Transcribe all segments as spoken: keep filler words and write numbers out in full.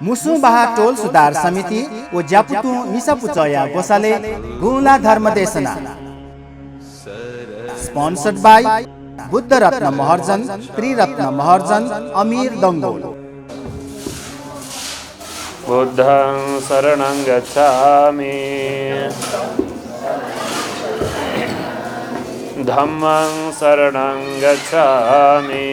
मुसुंबाहा टोल सुधार समिति व ज्यापुतुं मिसा पुचःया ग्वसालय् गुँला धर्मदेशना। Sponsored by बुद्धरत्न महर्जन, त्रिरत्न महर्जन, अमीर दंगोल। बुद्धं शरणं गच्छामि। धम्मं शरणं गच्छामि।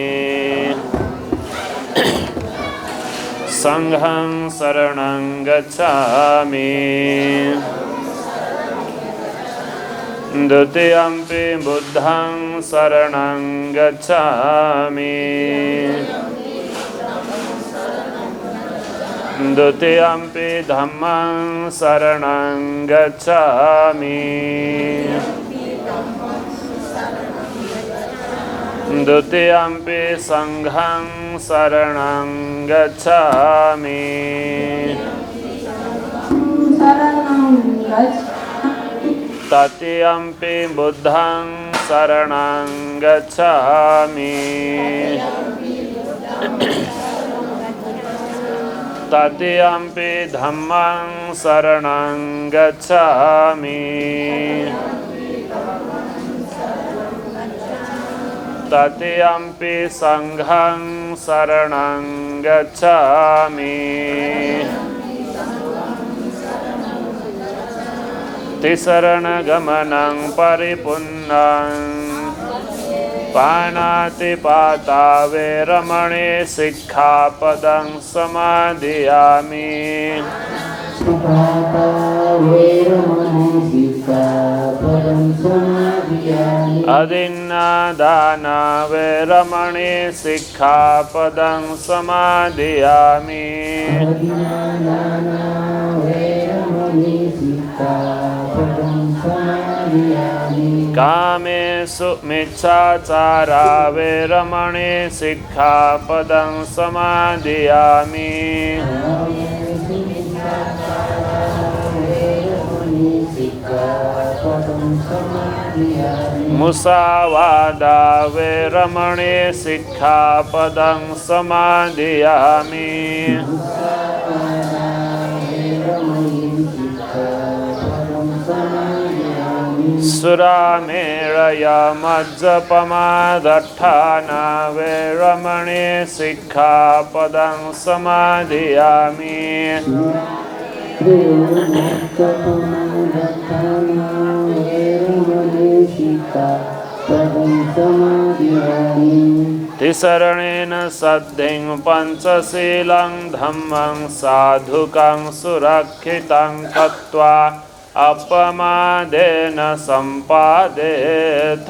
संघं शरणं गच्छामि। दुतियम्पि बुद्धं शरणं गच्छामि। दुतियम्पि धम्मं शरणं गच्छामि। दुतियम्पि संघं शरणं गच्छामि। ततियम्पि बुद्धं शरणं गच्छामि। ततियम्पि धम्मं शरणं गच्छामि। ततियम्पि संघं शरणं गच्छामि। तिसरणगमनं परिपुण्णं। पाणातिपाता वेरमणी सिक्खापदं समादियामि। पाता वेरमणी सिक्खापदं समादियामि। अदिन्नादाना वेरमणी सिक्खापदं समादियामि। अदिन्नादाना वेरमणी सिक्खापदं समादियामि। कामेसु मिच्छाचारा वेरमणी सिक्खापदं समादियामि। मुसावादा वेरमणी सिक्खापदं समादियामि। सुरामेरयमज्जपमादट्ठाना वेरमणी सिक्खापदं समादियामि। तिसरणेन सद्धिं पञ्चशीलं धम्मं साधुकं सुरक्षितं कत्वा अप्पमादेन सम्पादेथ।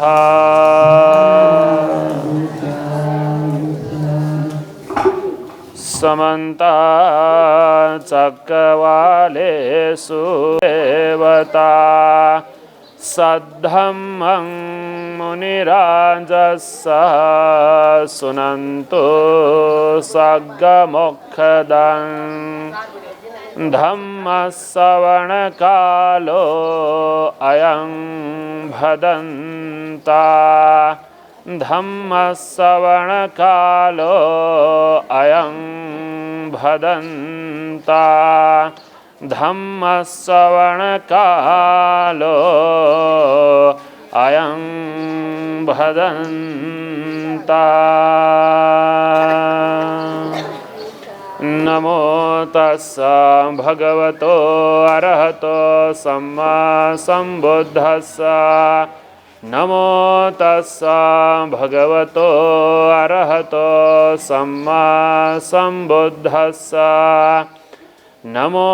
समन्ता चक्कवालेसु देवता सद्धम्मं मुनिराजस्स सुनन्तु सग्गमोक्खदं। धम्मस्सवणकालो अयं भदन्ता। धम्मस्सवणकालो अयं भदन्ता। धम्मस्सवणकालो अयं भदन्ता। नमो तस्स भगवतो अरहतो सम्मा सम्बुद्धस्स। नमो तस्स भगवतो अरहतो सम्मा सम्बुद्धस्स। नमो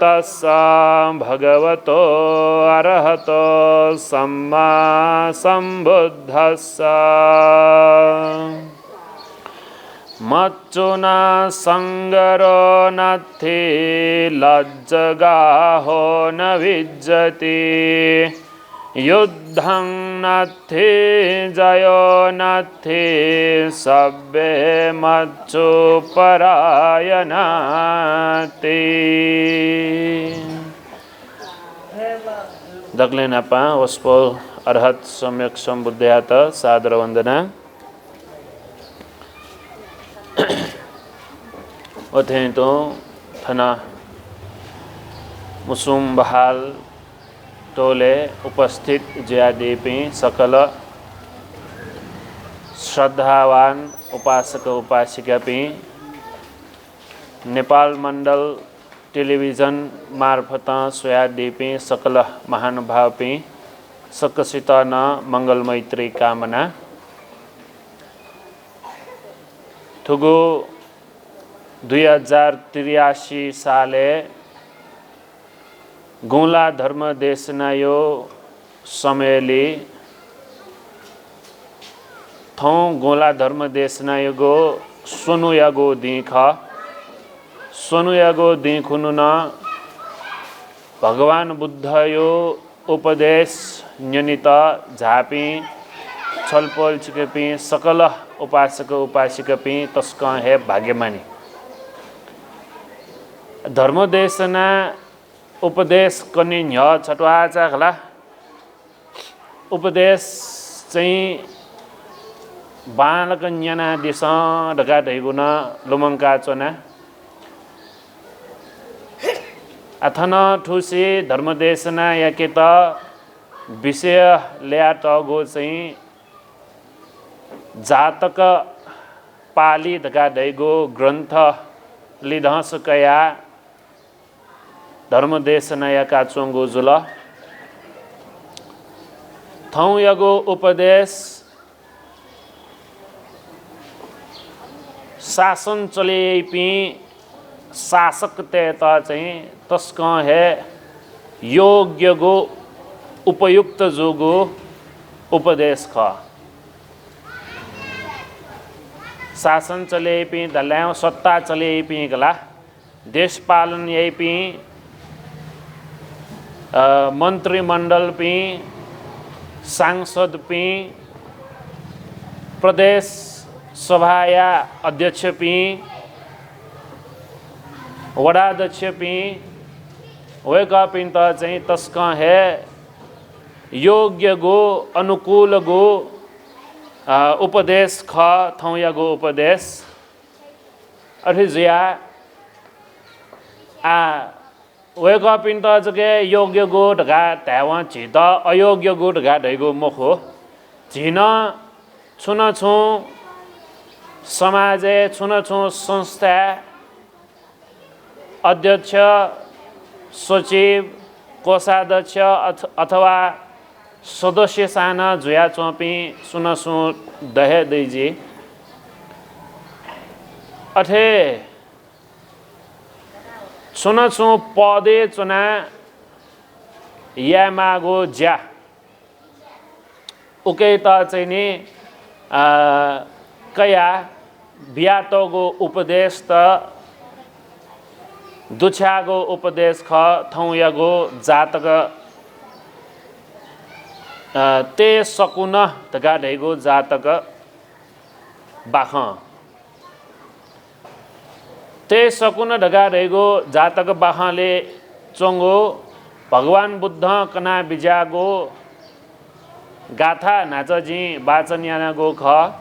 तस्स भगवतो अरहतो सम्मा सम्बुद्धस्स। मच्चु न संगरो नत्थि लज्जगाहो न विज्जति। युद्धं नत्थि जयो नत्थि सब्बे मच्चु परायणाति। दकलय् न्हापां वसपोल अरहत सम्यक सम्बुद्धयात सादर वन्दना। व थें तुं थन मुसुम्बहाल टोलय् उपस्थित जुयादीपिं सकल श्रद्धावान उपासक उपासिकापिं, नेपाल मण्डल टेलिभिजन मार्फतं स्वयादीपिं सकल महानुभावपिं सकसित नं मंगल मैत्री कामना। थुगु दुई हजार त्रियासी सालय् गुँला धर्म देशनायो समयलि, थौं गुँला धर्म देशनायोगु स्वन्हुयागु दिं खः। स्वन्हुयागु दिं खुन्हु नं भगवान बुद्धयो उपदेश न्यनेत झाःपिं छलपोलचिकापिं सकल उपासक उपासिकापिं तसकं हे भाग्यमानी। धर्मदेशना उपदेश कने न्ह्यः छत्वाःचा खला उपदेश चाहिँ बांलाक न्यनादिसँ धकाः धइगु नं लुमंका च्वना। आः थन थुसी धर्मदेशना याकेत विषय ल्ययातःगु चाहिँ जातक पालि धकाः धइगु ग्रन्थ लिधंस कयाः धर्मदेशना याकाच्वंगु जुल। थौंयागु उपदेश शासन चले याइपिं शासकतय्‌त चाहिँ तसकं हे योग्यगु, उपयुक्त जूगु उपदेश खः। शासन चले याइपिं धाःसा सत्ता चले याइपिं खला, देश पालन याइपिं, अ, मन्त्रीमण्डलपिं, सांसदपिं, प्रदेश सभाया अध्यक्षपिं, वडाध्यक्षपिं, वय्‌कःपिन्त चाहिँ तसकं हे योग्यगु, अनुकूलगु, अ, उपदेश खः थौंयागु उपदेश। अथे जुयाः आः वय्‌कःपिन्त जक योग्यगु धकाः धायेवं झीत अयोग्यगु धकाः धइगु मखु। झी नं छुं न छुं समाजय्, छुं न छुं संस्थाय् अध्यक्ष, सचिव, कोषाध्यक्ष अथ-, अथवा सदस्य सां नं जुयाच्वंपिं सुं न सुं द हे दइ जुइ। अथे छुं न छुं पदय् च्वनाः यायेमाःगु ज्या उकियात चाहिँ नि, अ, कयाः बियातःगु उपदेशत दुछ्याःगु उपदेश खः थौंयागु जातक, अ, ते सकुन धकाः धइगु जातक बाखं। ते सकुन धकाः धइगु जातक बाखंलय् च्वंगु भगवान बुद्धं कना बिज्याःगु गाथा न्हाचः जिं वाचन यानागु खः।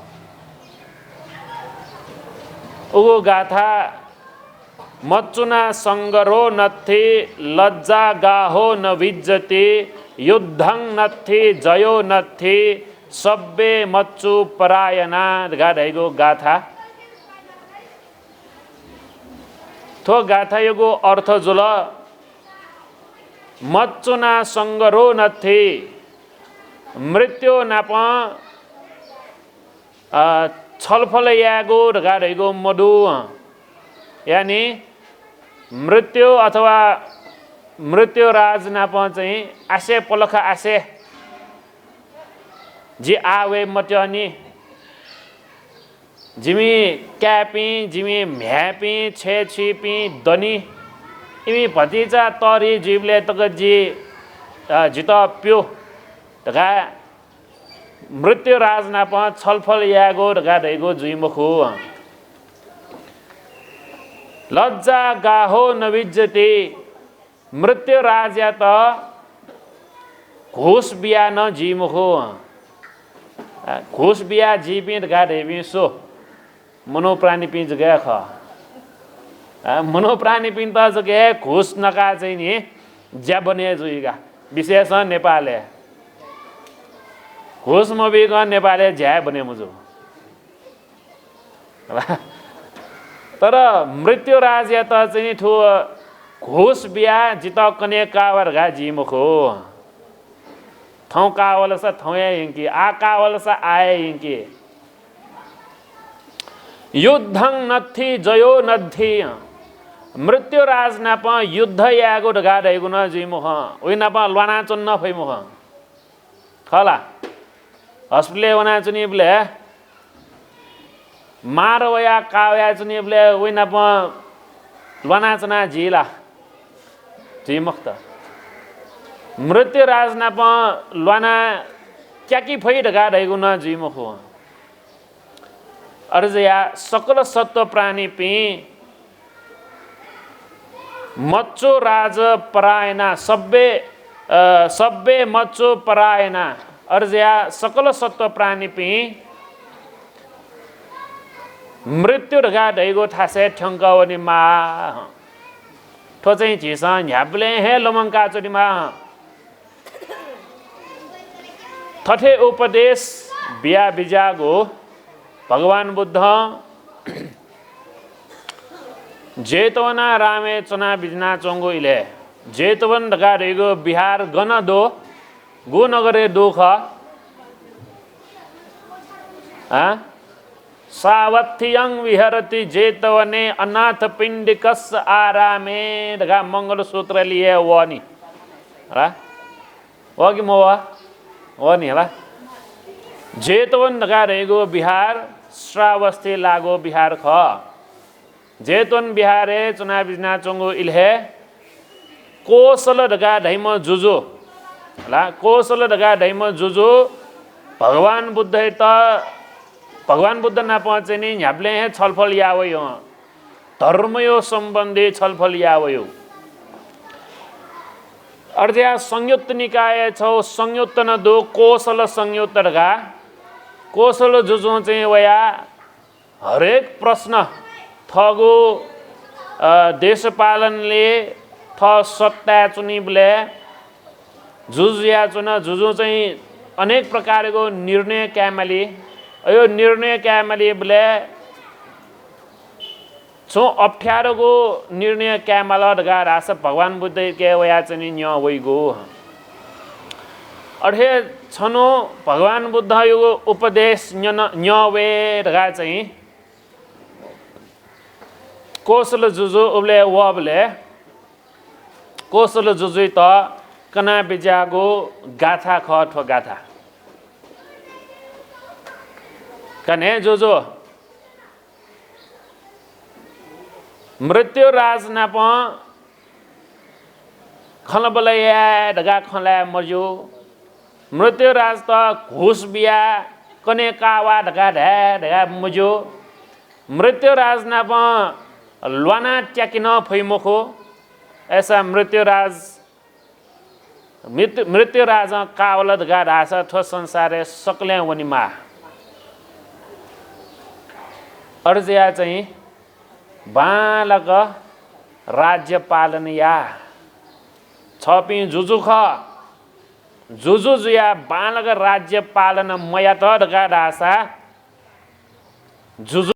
उगु गाथा मच्चुना संगरो नत्थि लज्जा गाहो न विज्जति युद्धं नत्थि जयो नत्थि सब्बे मच्चु परायणा धकाः धइगु गाथा। थ्व गाथायागु अर्थ जुल, मच्चुना संगरो नत्थि, मृत्यु नाप, अ, छलफल यायेगु धकाः धइगु मदु। यानि मृत्यु अथवा मृत्युराज नाप चाहिँ आसे पलख आसे, जि आः वये मत्यःनि। जिमि काय्‌पिं, जिमि म्ह्याय्‌पिं, छय्‌छुइपिं दनि। इमि भतिचा तःधि जुइबलय् तक जि, अ, जितः प्यु धकाः मृत्युराज नाप छलफल यायेगु धकाः धइगु जुइ मखु। लज्जा गाहो न विज्जति। मृत्युराजयात घुस बियाः नं जुइ मखु। अ, घुस बियाः जुइपिं धकाः धइपिं सु? मनूप्राणीपिं जक हे खः। अ, मनोप्राणीपिन्त जक हे घुस नकाः चाहिँ नि ज्या बने जुइका। विशेषं नेपालय् घुस मबीकं नेपालय् ज्या हे बने मजू। तर मृत्युराजयात चाहिँ नि थ्व घुस बियाः जितः कने काः वा धकाः जुइ मखु। थौं काः वलसा थौं हे यंकी, आः काः वलसा आः हे यंकी। युद्धं नत्थि जयो नत्थि। मृत्युराज नाप युद्ध यायेगु धकाः धइगु नं जुइ मखु। उइ नाप ल्वानाच्वने नं फइ मखु। खः ला? हस्पिटलय् वनाच्वनीबलय्, मार वयाः काः वयाच्वनीबलय् उइ नाप ल्वानाच्वना जुइ ला? जुइ मखुत। मृत्युराज नाप ल्वानाः क्याकी फइ धकाः धइगु नं जुइ मखु। अथे जुयाः सकल सत्त्व प्राणीपिं मच्चो राज परायणा, सब्बे, अ, सब्बे मच्चो परायणा, अथे जुयाः सकल सत्त्व प्राणीपिं मृत्यु धकाः धइगु थासय् थ्यंकः वनेमाः। थ्व चाहिँ झीसं न्ह्याबलें हे लुमंकाच्वनेमाः। थथे उपदेश बिया बिज्याःगु भगवान बुद्धं जेतवनारामय् च्वना बिज्यानाच्वंगु इलय्, जेतवन धकाः धइगु विहार गन दु? गु नगरय् दु खः? आ? सावत्थियं विहरति जेतवने अनाथपिण्डिकस्स आरामे धकाः मंगलसूत्रलिइ हे वः नि। हला? वः कि मवः? वः नि हला? जेतवन धकाः धइगु विहार श्रावस्ती लाःगु विहार खः। जेतवन विहारय् च्वना बिज्यानाच्वंगु इलय् कोसल धकाः धइम्ह जुजु, हला, कोसल धकाः धइम्ह जुजु भगवान बुद्धयात, भगवान बुद्ध नाप चाहिँ नि न्ह्याबलें हे छलफल याः वइ हँ। धर्मयो सम्बन्धी छलफल याः वइ। अथे जुयाः संयुत्त निकायय् छगू संयुत्त नं दु, कोसल संयुत्त धकाः। कोसल जुजुं चाहिँ वयाः हरेक प्रश्न थःगु, अ, देशपालनले थः सत्ताय् च्वनीबलय् जुजु जुयाच्वन। जुजुं चाहिँ अनेक प्रकारको निर्णय कायेमाली। अ, यो निर्णय कायेमालीबलय् छुं अप्ठ्यारोगु निर्णय कायेमाल धकाः धाःसा भगवान बुद्धयाके वयाः चाहिँ नि न्यं वइगु। अथे छन्हु भगवान बुद्धयागु उपदेश न्यन, न्यं वये धकाः चाहिँ कोसल जुजु उबलय् वःबलय् कोसल जुजुयात कना बिज्याःगु गाथा खः थ्व गाथा। कन्हय् जुजु, मृत्युराज नाप खँल्हाबल्हा याये धकाः खँ ल्हाये मज्यू। मृत्युराजत घुस बियाः कने काः वा धकाः धाये धकाः मज्यू। मृत्युराज नाप ल्वानाः त्याके नं फइ मखु। अय्‌सा मृत्युराज मृत्यु, मृत्युराजं काः वल धकाः धाःसा थ्व संसारय् सकलें वनेमाः। अथे जुयाः चाहिँ बांलाक राज्य पालन या। छपिं जुजु खः, जुजु जुयाः बांलाक राज्य पालन मयात धकाः धाःसा जुजु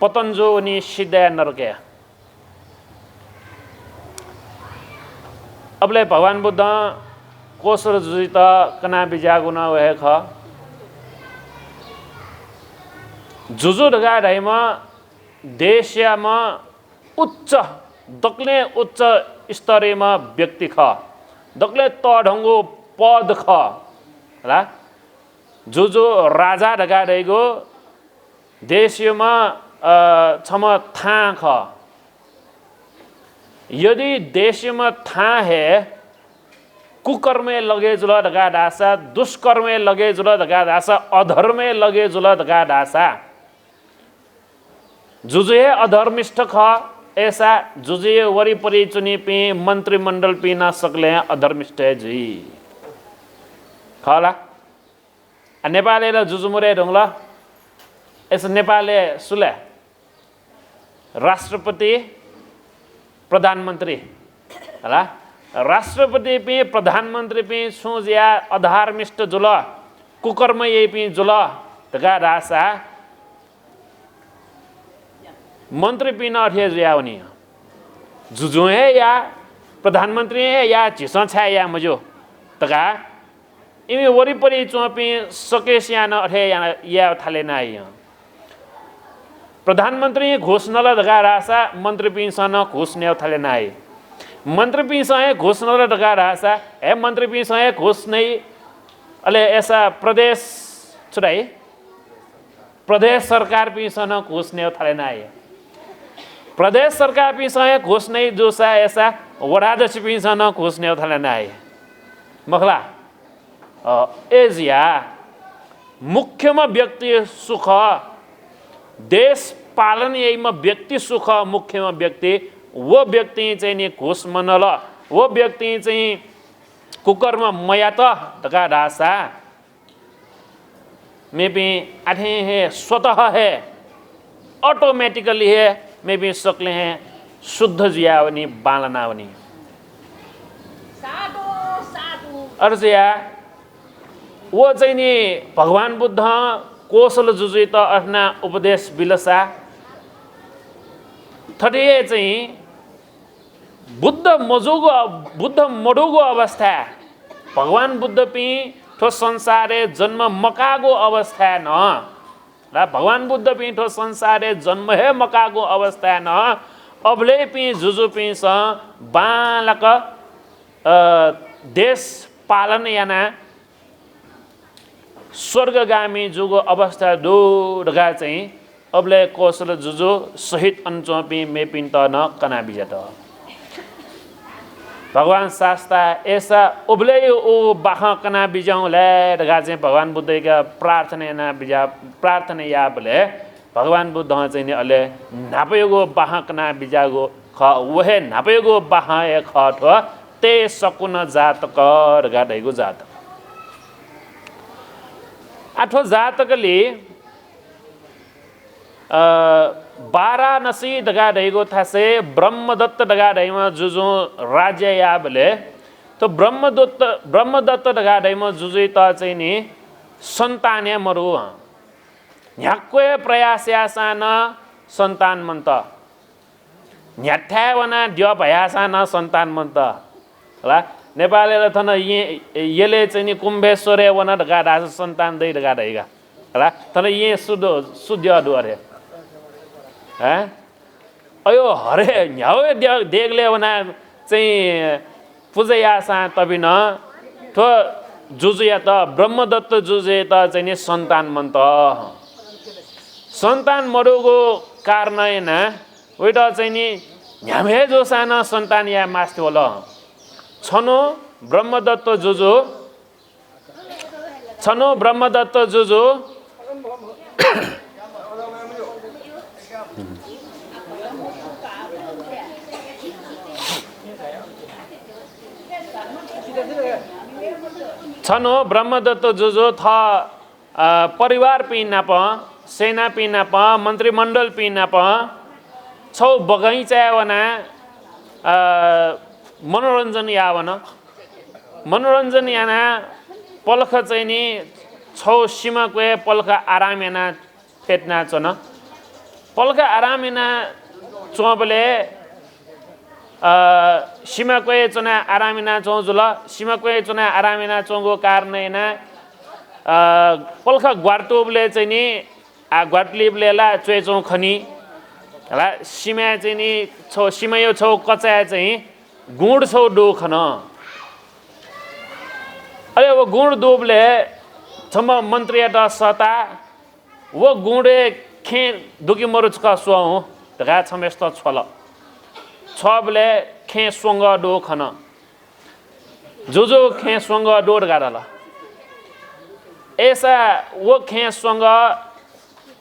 पतन जू वनी सिद्धया नरकय्। अबलय् भगवान बुद्धं कोसल जुजुयात कना बिज्याःगु नं व हे खः। जुजु धकाः धाइम्ह देशयाम्ह उच्च, दकलय् उच्च स्तरीयम्ह व्यक्ति खः, दकलय् तःधंगु पद खः। हला, जुजु राजा धकाः धइगु देशयाम्ह, अ, छम्ह थां खः। यदि देशयाम्ह थां हे कुकर्मय् लगे जुल धकाः धाःसा, दुष्कर्मय् लगे जुल धकाः धाःसा, अधर्मय् लगे जुल धकाः धाःसा, जुजु हे अधर्मिष्ठ खः। अय्‌सा जुजुया वरिपरि च्वनीपिं मन्त्रीमण्डलपिं नं सकलें अधर्मिष्ठ हे जुइ। खः ला? आ, नेपालय् ला जुजु मदये धुंकल। अय्‌सा नेपालय् सु लाये? राष्ट्रपति, प्रधानमन्त्री, हला, राष्ट्रपतिपिं, प्रधानमन्त्रीपिं छुं जुयाः अधार्मिष्ट जुल, कुकर्म याइपिं जुल धकाः धाःसा मन्त्रीपिं नं अथे हे जुयावनी। जुजुं हे याः, प्रधानमन्त्रीं हे याः, झीसं छाय् याये मज्यू धकाः इमि वरिपरि च्वंपिं सकसियां नं अथे याना, याये थाले याइ। प्रधानमन्त्रीं घुस नल धकाः धाःसा मन्त्रीपिन्सं नं घुस नये थाले याइ। मन्त्रीपिन्सं हे घुस नल धकाः धाःसा हे मन्त्रीपिन्सं हे घुस नइ। अले अय्‌सा प्रदेश छु धाइ? प्रदेश सरकारपिन्सं नं घुस नये थाले याइ। प्रदेश सरकारपिन्सं हे घुस नइ जूसा अय्‌सा वडाध्यक्षपिन्सं नं घुस नये थाले याइ। मखु ला? अ, अय्‌जुया मुख्यम्ह व्यक्ति सु खः, देश पालन याइम्ह व्यक्ति सु खः, मुख्यम्ह व्यक्ति, व व्यक्तिं चाहिँ नि घुस मनल, व व्यक्तिं चाहिँ कुकर्म मयात धकाः धाःसा मेपिं आथें हे स्वतः हे automatically हे मेपिं सकलें हे शुद्ध जुयावनी, बांलानावनी। साधु, साधु। अथे जुया व चाहिँ नि भगवान बुद्धं कोसल जुजुइत अथना उपदेश बिलसा थथे हे चाहिँ बुद्ध मजूगु, बुद्ध मदुगु अवस्थाय् भगवान बुद्धपिं थ्व संसारय् जन्म मकाःगु अवस्थाय् नं, ला भगवान बुद्धपिं थ्व संसारय् जन्म हे मकाःगु अवस्थाय् नं अबलय्‌पिं जुजुपिन्सं बांलाक, अ, देश पालन यानाः स्वर्गगामी जूगु अवस्था दु धकाः चाहिँ अबलय् कोसल जुजु सहित अन च्वंपिं मेपिन्त नं कना बिज्यात। भगवान शास्ता, अय्‌सा उबलय् उ बाखं कना बिज्याहुँ ले धकाः चाहिँ भगवान बुद्धयाके प्रार्थना याना बिज्या, प्रार्थना याःबलय् भगवान बुद्धं चाहिँ नि अले न्हापायागु बाखं कना बिज्याःगु खः, व हे न्हापायागु बाखं हे खः थ्व, ते सकुन जातक धकाः धइगु जातक। आ, थ्व जातकलि, अ, वाराणसी धकाः धइगु थासय् ब्रह्मदत्त धकाः धइम्ह जुजुं राज्य याःबलय् थ्व ब्रह्मदत्त, ब्रह्मदत्त धकाः धइम्ह जुजुइत चाहिँ नि सन्तान हे मरु। न्ह्याक्व हे प्रयास याःसां नं सन्तान मन्त। न्ह्याथाय् वनाः द्यः भयाःसां नं सन्तान मन्त। हला, नेपालय् ला थन येँ, यलय् चाहिँ नि कुम्भेश्वरय् वन धकाः धाःसा सन्तान दइ धकाः धइगा। हला, थन येँ सु दु, सु द्यः दु अथे? हँ? अयो हरे न्ह्याउ द्य-, देगलय् वनाः चाहिँ पुजा याःसां तबिनं थ्व जुजुयात, ब्रह्मदत्त जुजुयात चाहिँ नि सन्तान मन्त। सन्तान मदुगु कारणं यानाः वइत चाहिँ नि न्ह्याम्ह हे जूसां नं सन्तान याये मास्ति वल। छन्हु ब्रह्मदत्त जुजु, छन्हु ब्रह्मदत्त जुजु, छन्हु ब्रह्मदत्त जुजु थः अ, परिवारपिं नाप, सेनापिं नाप, मन्त्रीमण्डलपिं नाप छौ बगैँचाय् वनाः, अ, मनोरञ्जन याः वन। मनोरञ्जन यानाः पलख चाहिँ नि छौ सिमा क्वय् पलख आराम यानाः फ्यतुना च्वन। पलख आराम याना च्वंबलय्, अ, सिमा क्वय् च्वनाः आराम याना च्वं जुल। सिमा क्वय् च्वनाः आराम याना च्वंगु कारणं यानाः, अ, पलख ग्वार्तुबलय् चाहिँ नि, आ, ग्वार्तुलिबलय् ला च्वय् च्वं खनी। हला, सिमाय् चाहिँ नि छौ, सिमाया छौ कचाय् चाहिँ गुँड छौ दु खन। अले व गुँड दुबलय् छम्ह मन्त्रीयात सःताः व गुँडय् खेँ दु कि मरु छकः स्वः हुँ धकाः छम्हय्‌सित छ्वल। छ्वःबलय् खेँ स्वंगः दु खन। जुजु खेँ स्वंगः दु धकाः धाल। अय्‌सा व खेँ स्वंगः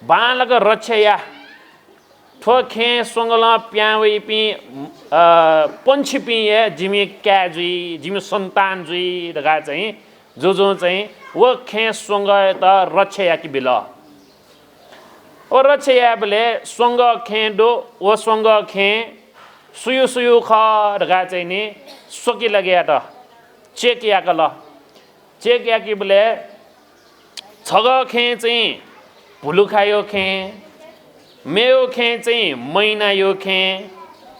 बांलाक रक्षा या। थ्व खेँ स्वंगलं पिहां वइपिं, अ, पंक्षीपिं हे जिमि काय् जुइ, जिमि सन्तान जुइ धकाः चाहिँ जुजुं चाहिँ व खेँ स्वंगःयात रक्षा याके बिल। व रक्षा यायेबलय् स्वंगः खेँ दु, व स्वंगः खेँ सुयु सुयु खः धकाः चाहिँ नि स्वकिलग यात, check याकल। Check याकीबलय् छगः खेँ चाहिँ भुलुखायो खेँ, मेगु खेँ चाहिँ मैनायो खेँ,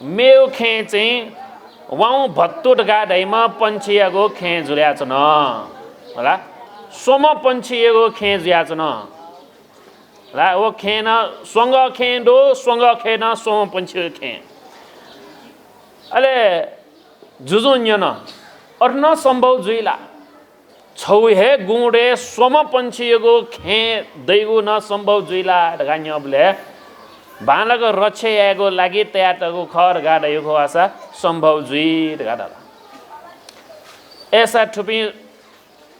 मेगु खेँ चाहिँ वाउँ भत्तु धकाः धाइम्ह पंक्षीयागु खेँ जुयाच्वन। होला, स्वम्ह पंक्षीयागु खेँ जुयाच्वन। ला, व खेँ नं स्वंगः खेँ दु, स्वंगः खेँ नं स्वम्ह पंक्षीया खेँ। अले जुजुं न्यन, अथे नं सम्भव जुइ ला? छगू हे गुँडय् स्वम्ह पंक्षीयागु खेँ दइगु नं सम्भव जुइ ला धकाः न्यंबलय् बांलाक रक्षा यायेगु लागि तयातःगु खः धकाः धयागु खःसा सम्भव जुइ धकाः धाल। अय्‌सा थुपिं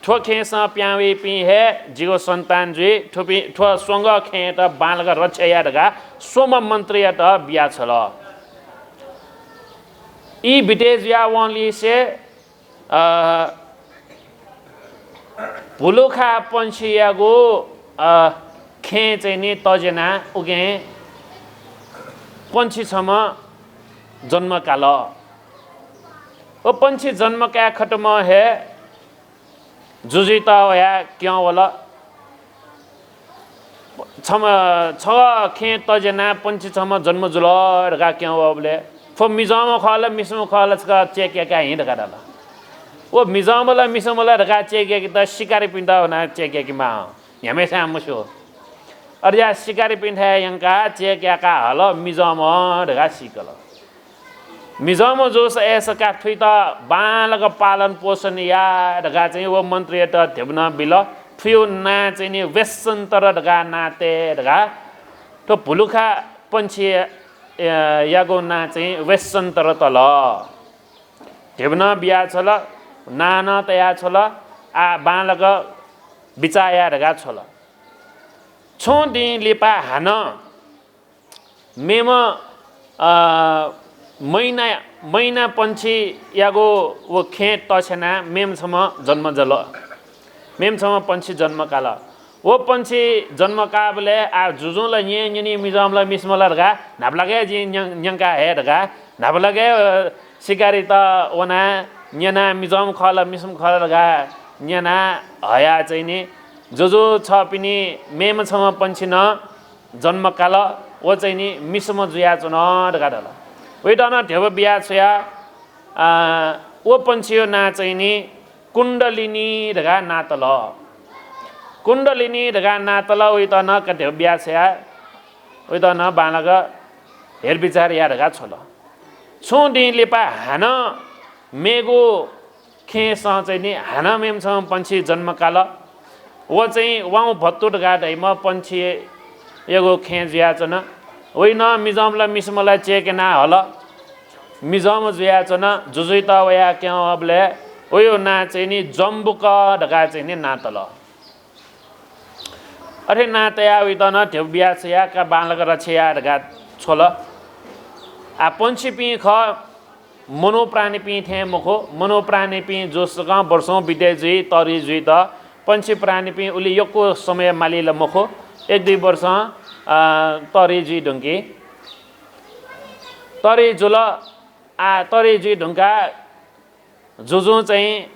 थ्व खेँसं पिहां वइपिं हे जिगु सन्तान जुइ, थुपिं, थ्व स्वंगः खेँयात बांलाक रक्षा या धकाः स्वम्ह मन्त्रीयात बियाछ्वल। ई बिते जुया वंलिसे, अ, भुलुखा पंक्षीयागु, अ, खेँ चाहिँ नि तज्यानाः उकिं पंक्षी छम्ह जन्म काल। व पंक्षी जन्म काये खतम्ह हे जुजुइत वयाः क्यं वल। छम्ह, छगः खेँ तज्यानाः पंक्षी छम्ह जन्म जुल धकाः क्यं वःबलय् थ्व मिजंम्ह खः ला मिसंम्ह खः ला छकः check याकाः हिँ धकाः धाल। व मिजंम्ह ला मिसंम्ह ला धकाः check याकेत सिकारीपिन्त वनाः check याकेमाः, न्ह्याम्हेसां मस्यू। अथे जुयाः सिकारीपिन्थाय् यंकाः check याकाः हल, मिजंम्ह धकाः सीकल। मिजंम्ह जूसा अय्‌सा का थुइत बांलाक पालन पोषण या धकाः चाहिँ व मन्त्रीयात ध्यबा नं बिल। थुयो नां चाहिँ नि वेशन्तर धकाः नां तये धकाः थ्व भुलुखा पंक्षी, अ, यागु नां चाहिँ वेशन्तर तल। ध्यबा नं बियाछ्वल, नां नं तयाछ्वल। आः बांलाक बिचाः या धकाः छ्वल। छुं दिं लिपा हानं मेम्ह, अ, मैना, मैना पंक्षीयागु व खेँ तछ्यानाः मेम्ह छम्ह जन्म जुल। मेम्ह छम्ह पंक्षी जन्म काल। व पंक्षी जन्म काःबलय् आः जुजुं ला न्यं न्यनी, मिजंम्ह ला मिसंम्ह ला धकाः न्हापालाक हे जिं न्यं-, न्यंका हये धकाः न्हापालाक हे, अ, सिकारीत वनाः न्यनाः मिजंम्ह खः ला मिसंम्ह खः ला धकाः न्यनाः हयाः चाहिँ नि, जुजु, छपिनि मेम्ह छम्ह पंक्षी नं जन्म काल, व चाहिँ नि मिसंम्ह जुयाच्वन धकाः धाल। वइत नं ध्यबा बियाछ्वया, अ, व पंक्षीयो नां चाहिँ नि कुण्डलिनी धकाः नां तल। कुण्डलिनी धकाः नां तल, वइत नं का ध्यबा बियाछ्वया, वइत नं बांलाक हेरबिचाः या धकाः छ्वल। छुं दिं लिपा हानं मेगु खेँसं चाहिँ नि हानं मेम्ह छम्ह पंक्षी जन्म काल। व चाहिँ वाउँ भत्तु धकाः धाइम्ह पंक्षीयागु खेँ जुयाच्वन। वइ नं मिजंम्ह ला मिसंम्ह ला check यानाः हल। मिजंम्ह जुयाच्वन। जुजुइत वयाः क्यं वःबलय् वयो नां चाहिँ नि जम्बुक धकाः चाहिँ नि नां तल। अथे नां तयाः वइत नं ध्यबा बियाछ्वया, का बांलाक रक्षा या धकाः छ्वल। आः पंक्षीपिं खः, मनू प्राणीपिं थें मखु। मनू प्राणीपिं जूसां वर्षौं बिते जुइ, तःधि जुइत। पंक्षी प्राणीपिं उलि यक्व समय माली ला मखु, एक दुई वर्षं, अ, तःधि जुइ धुंकी। तःधि जुल, आः तःधि जुइ धुंकाः जुजुं चाहिँ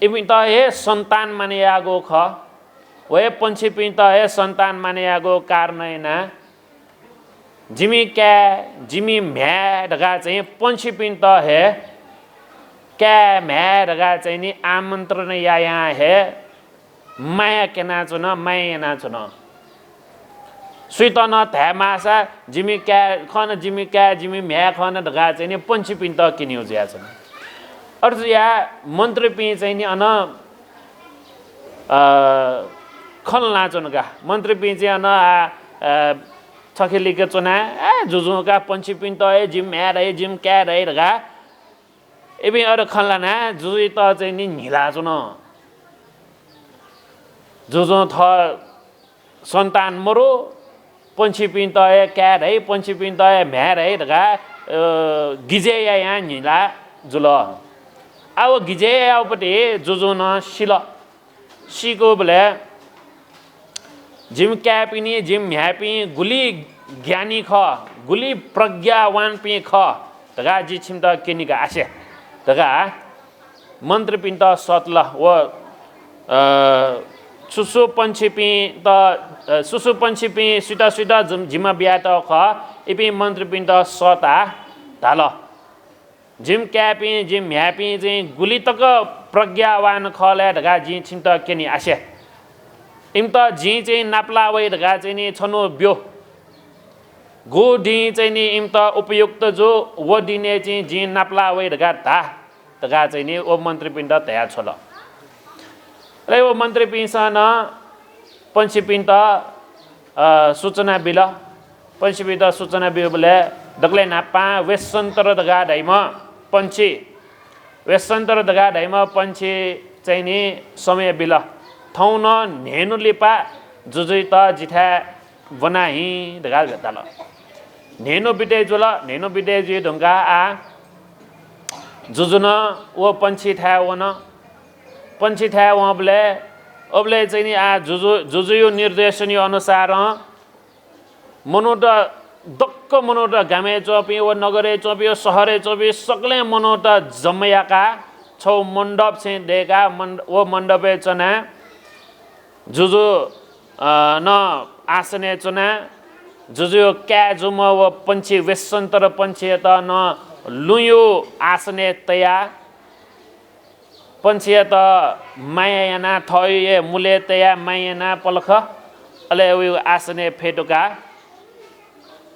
इमित हे सन्तान माने याःगु खः। व हे पंक्षीपिन्त हे सन्तान माने याःगु कारणं यानाः जिमि काय्, जिमि म्ह्याय् धकाः चाहिँ पंक्षीपिन्त हे काय्, म्ह्याय् धकाः चाहिँ नि आमन्त्रण यायां हे माया क्यनाच्वन, माया यानाच्वन। सुइत नं धायेमाःसा जिमि काय् खन, जिमि काय्, जिमि म्ह्याय् खन धकाः चाहिँ नि पंक्षीपिन्त क्यनीगु जुयाच्वन। अथे जुयाः मन्त्रीपिं चाहिँ नि अन, अ, खँ ल्हानाच्वन का। मन्त्रीपिं चाहिँ अन, आ, अ, छखे लिक्क च्वनाः, "ए, जुजुं का पंक्षीपिन्त हे जिमि म्ह्याय् धाइ, जिमि काय् धाइ" धकाः इपिं अथे खँ ल्हानाः जुजुइत चाहिँ नि न्हिलाच्वन। जुजुं थः सन्तान मरु, पंक्षीपिन्त हे काय् धाइ, पंक्षीपिन्त हे म्ह्याय् धाइ धकाः, अ, गिजय् यायां न्हिला जुल। आः व गिजय् याःगुपट्टि जुजुं नं सिल। सीकूबलय् जिमि काय्‌पिनि, जिमि म्ह्याय्‌पिं गुलि ज्ञानी खः, गुलि प्रज्ञावानपिं खः धकाः जिं छिमित क्यनेगु आसे धकाः मन्त्रीपिन्त सःतल। व, अ, सुसु पंक्षीपिन्त, अ, सुसु पंक्षीपिं सुइत सुइत जिम-, जिम्मा बियातःगु खः, इपिं मन्त्रीपिन्त सःताः धाल, जिमि काय्‌पिं, जिमि म्ह्याय्‌पिं चाहिँ गुलि तक प्रज्ञावान खः लय् धकाः जिं छिमित क्यने आसे। इमित जिं चाहिँ नापलाः वइ धकाः चाहिँ नि छन्हु ब्यु। गु दिं चाहिँ नि इमित उपयुक्त जू, व दिनय् चाहिँ जिं नापलाः वइ धकाः धा धकाः चाहिँ नि व मन्त्रीपिन्त धयाछ्वल। अले व मन्त्रीपिन्सं नं पंक्षीपिन्त, अ, सूचना बिल। पंक्षीपिन्त सूचना ब्यूबलय् दकलय् न्हापां वेस्सन्तर धकाः धाइम्ह पंक्षी, वेस्सन्तर धकाः धाइम्ह पंक्षी चाहिँ नि समय बिल। थौं नं न्हय्‌न्हु लिपा जुजुइत जिथाय् ब्वना हिँ धकाः धाल। न्हय्‌न्हु बिते जुल। न्हय्‌न्हु बिते जुइ धुंकाः आः जुजु नं व पंक्षीथाय् वन। पंक्षीथाय् वंबलय्, अबलय् चाहिँ नि आः जुजु, जुजुया निर्देशनया अनुसारं मनूत, दक्व मनूत, गामय् च्वंपिं व नगरय् च्वंपिं व शहरय् च्वंपिं सकलें मनूत जम्मा याकाः छगू मण्डप छेँ दय्‌काः मण्ड-, व मण्डपय् च्वनाः जुजु, अ, नं आसनय् च्वनाः जुजुया काय् जूम्ह व पंक्षी, वेस्सन्तर पंक्षीयात नं लुँया आसनय् तयाः पंक्षीयात माया यानाः थःया हे मुलय् तयाः माया यानाः पलख, अले वया आसनय् फ्यतुकाः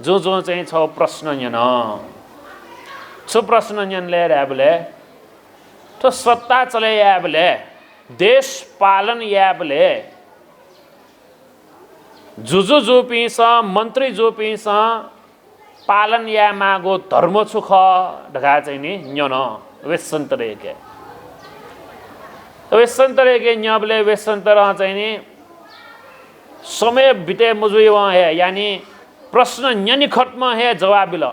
जुजुं चाहिँ छगू प्रश्न न्यन। छु प्रश्न न्यन लय् धायेबलय्, थ्व सत्ता चले यायेबलय्, देश पालन यायेबलय् जुजु जूपिन्सं, मन्त्री जूपिन्सं पालन यायेमाःगु धर्म छु खः धकाः चाहिँ नि न्यन वेस्सन्तरयाके। वेस्सन्तरयाके न्यंबलय् वेस्सन्तरं चाहिँ नि समय बिते मजुइवं हे, यानि प्रश्न न्यनेखतम्ह हे जवाफ बिल।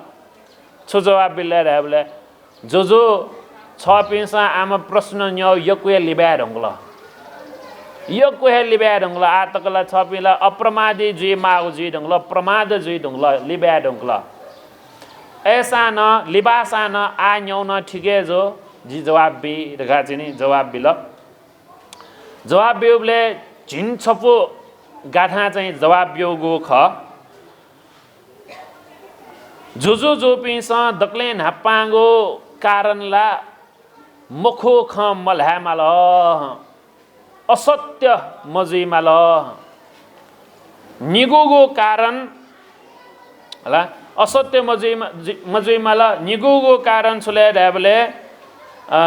छु जवाफ बिल धायेबलय्, जुजु, छपिन्सं आम प्रश्न न्यंगु यक्व हे लिबाये धुंकल। यक्व हे लिबाये धुंकल। आः तक ला छपिं ला अप्रमादी जुइमाःगु जुइ धुंकल, प्रमाद जुइ धुंकल, लिबाये धुंकल। अय्‌सां नं, लिबासां नं आः न्यंगु नं ठीक हे जू, जि जवाफ बी धकाः चाहिँ नि जवाफ बिल। जवाफ ब्यूबलय् झिंछपु गाथां चाहिँ जवाफ ब्यूगु खः। जुजु जूपिन्सं दकलय् न्हापांगु कारण ला मखु खँ मल्हायेमाल, असत्य मजुइमाल। निगूगु कारण ला असत्य मजुइमा-, जु-, मजुइमाल। निगूगु कारण छु लय् धायेबलय्, अ,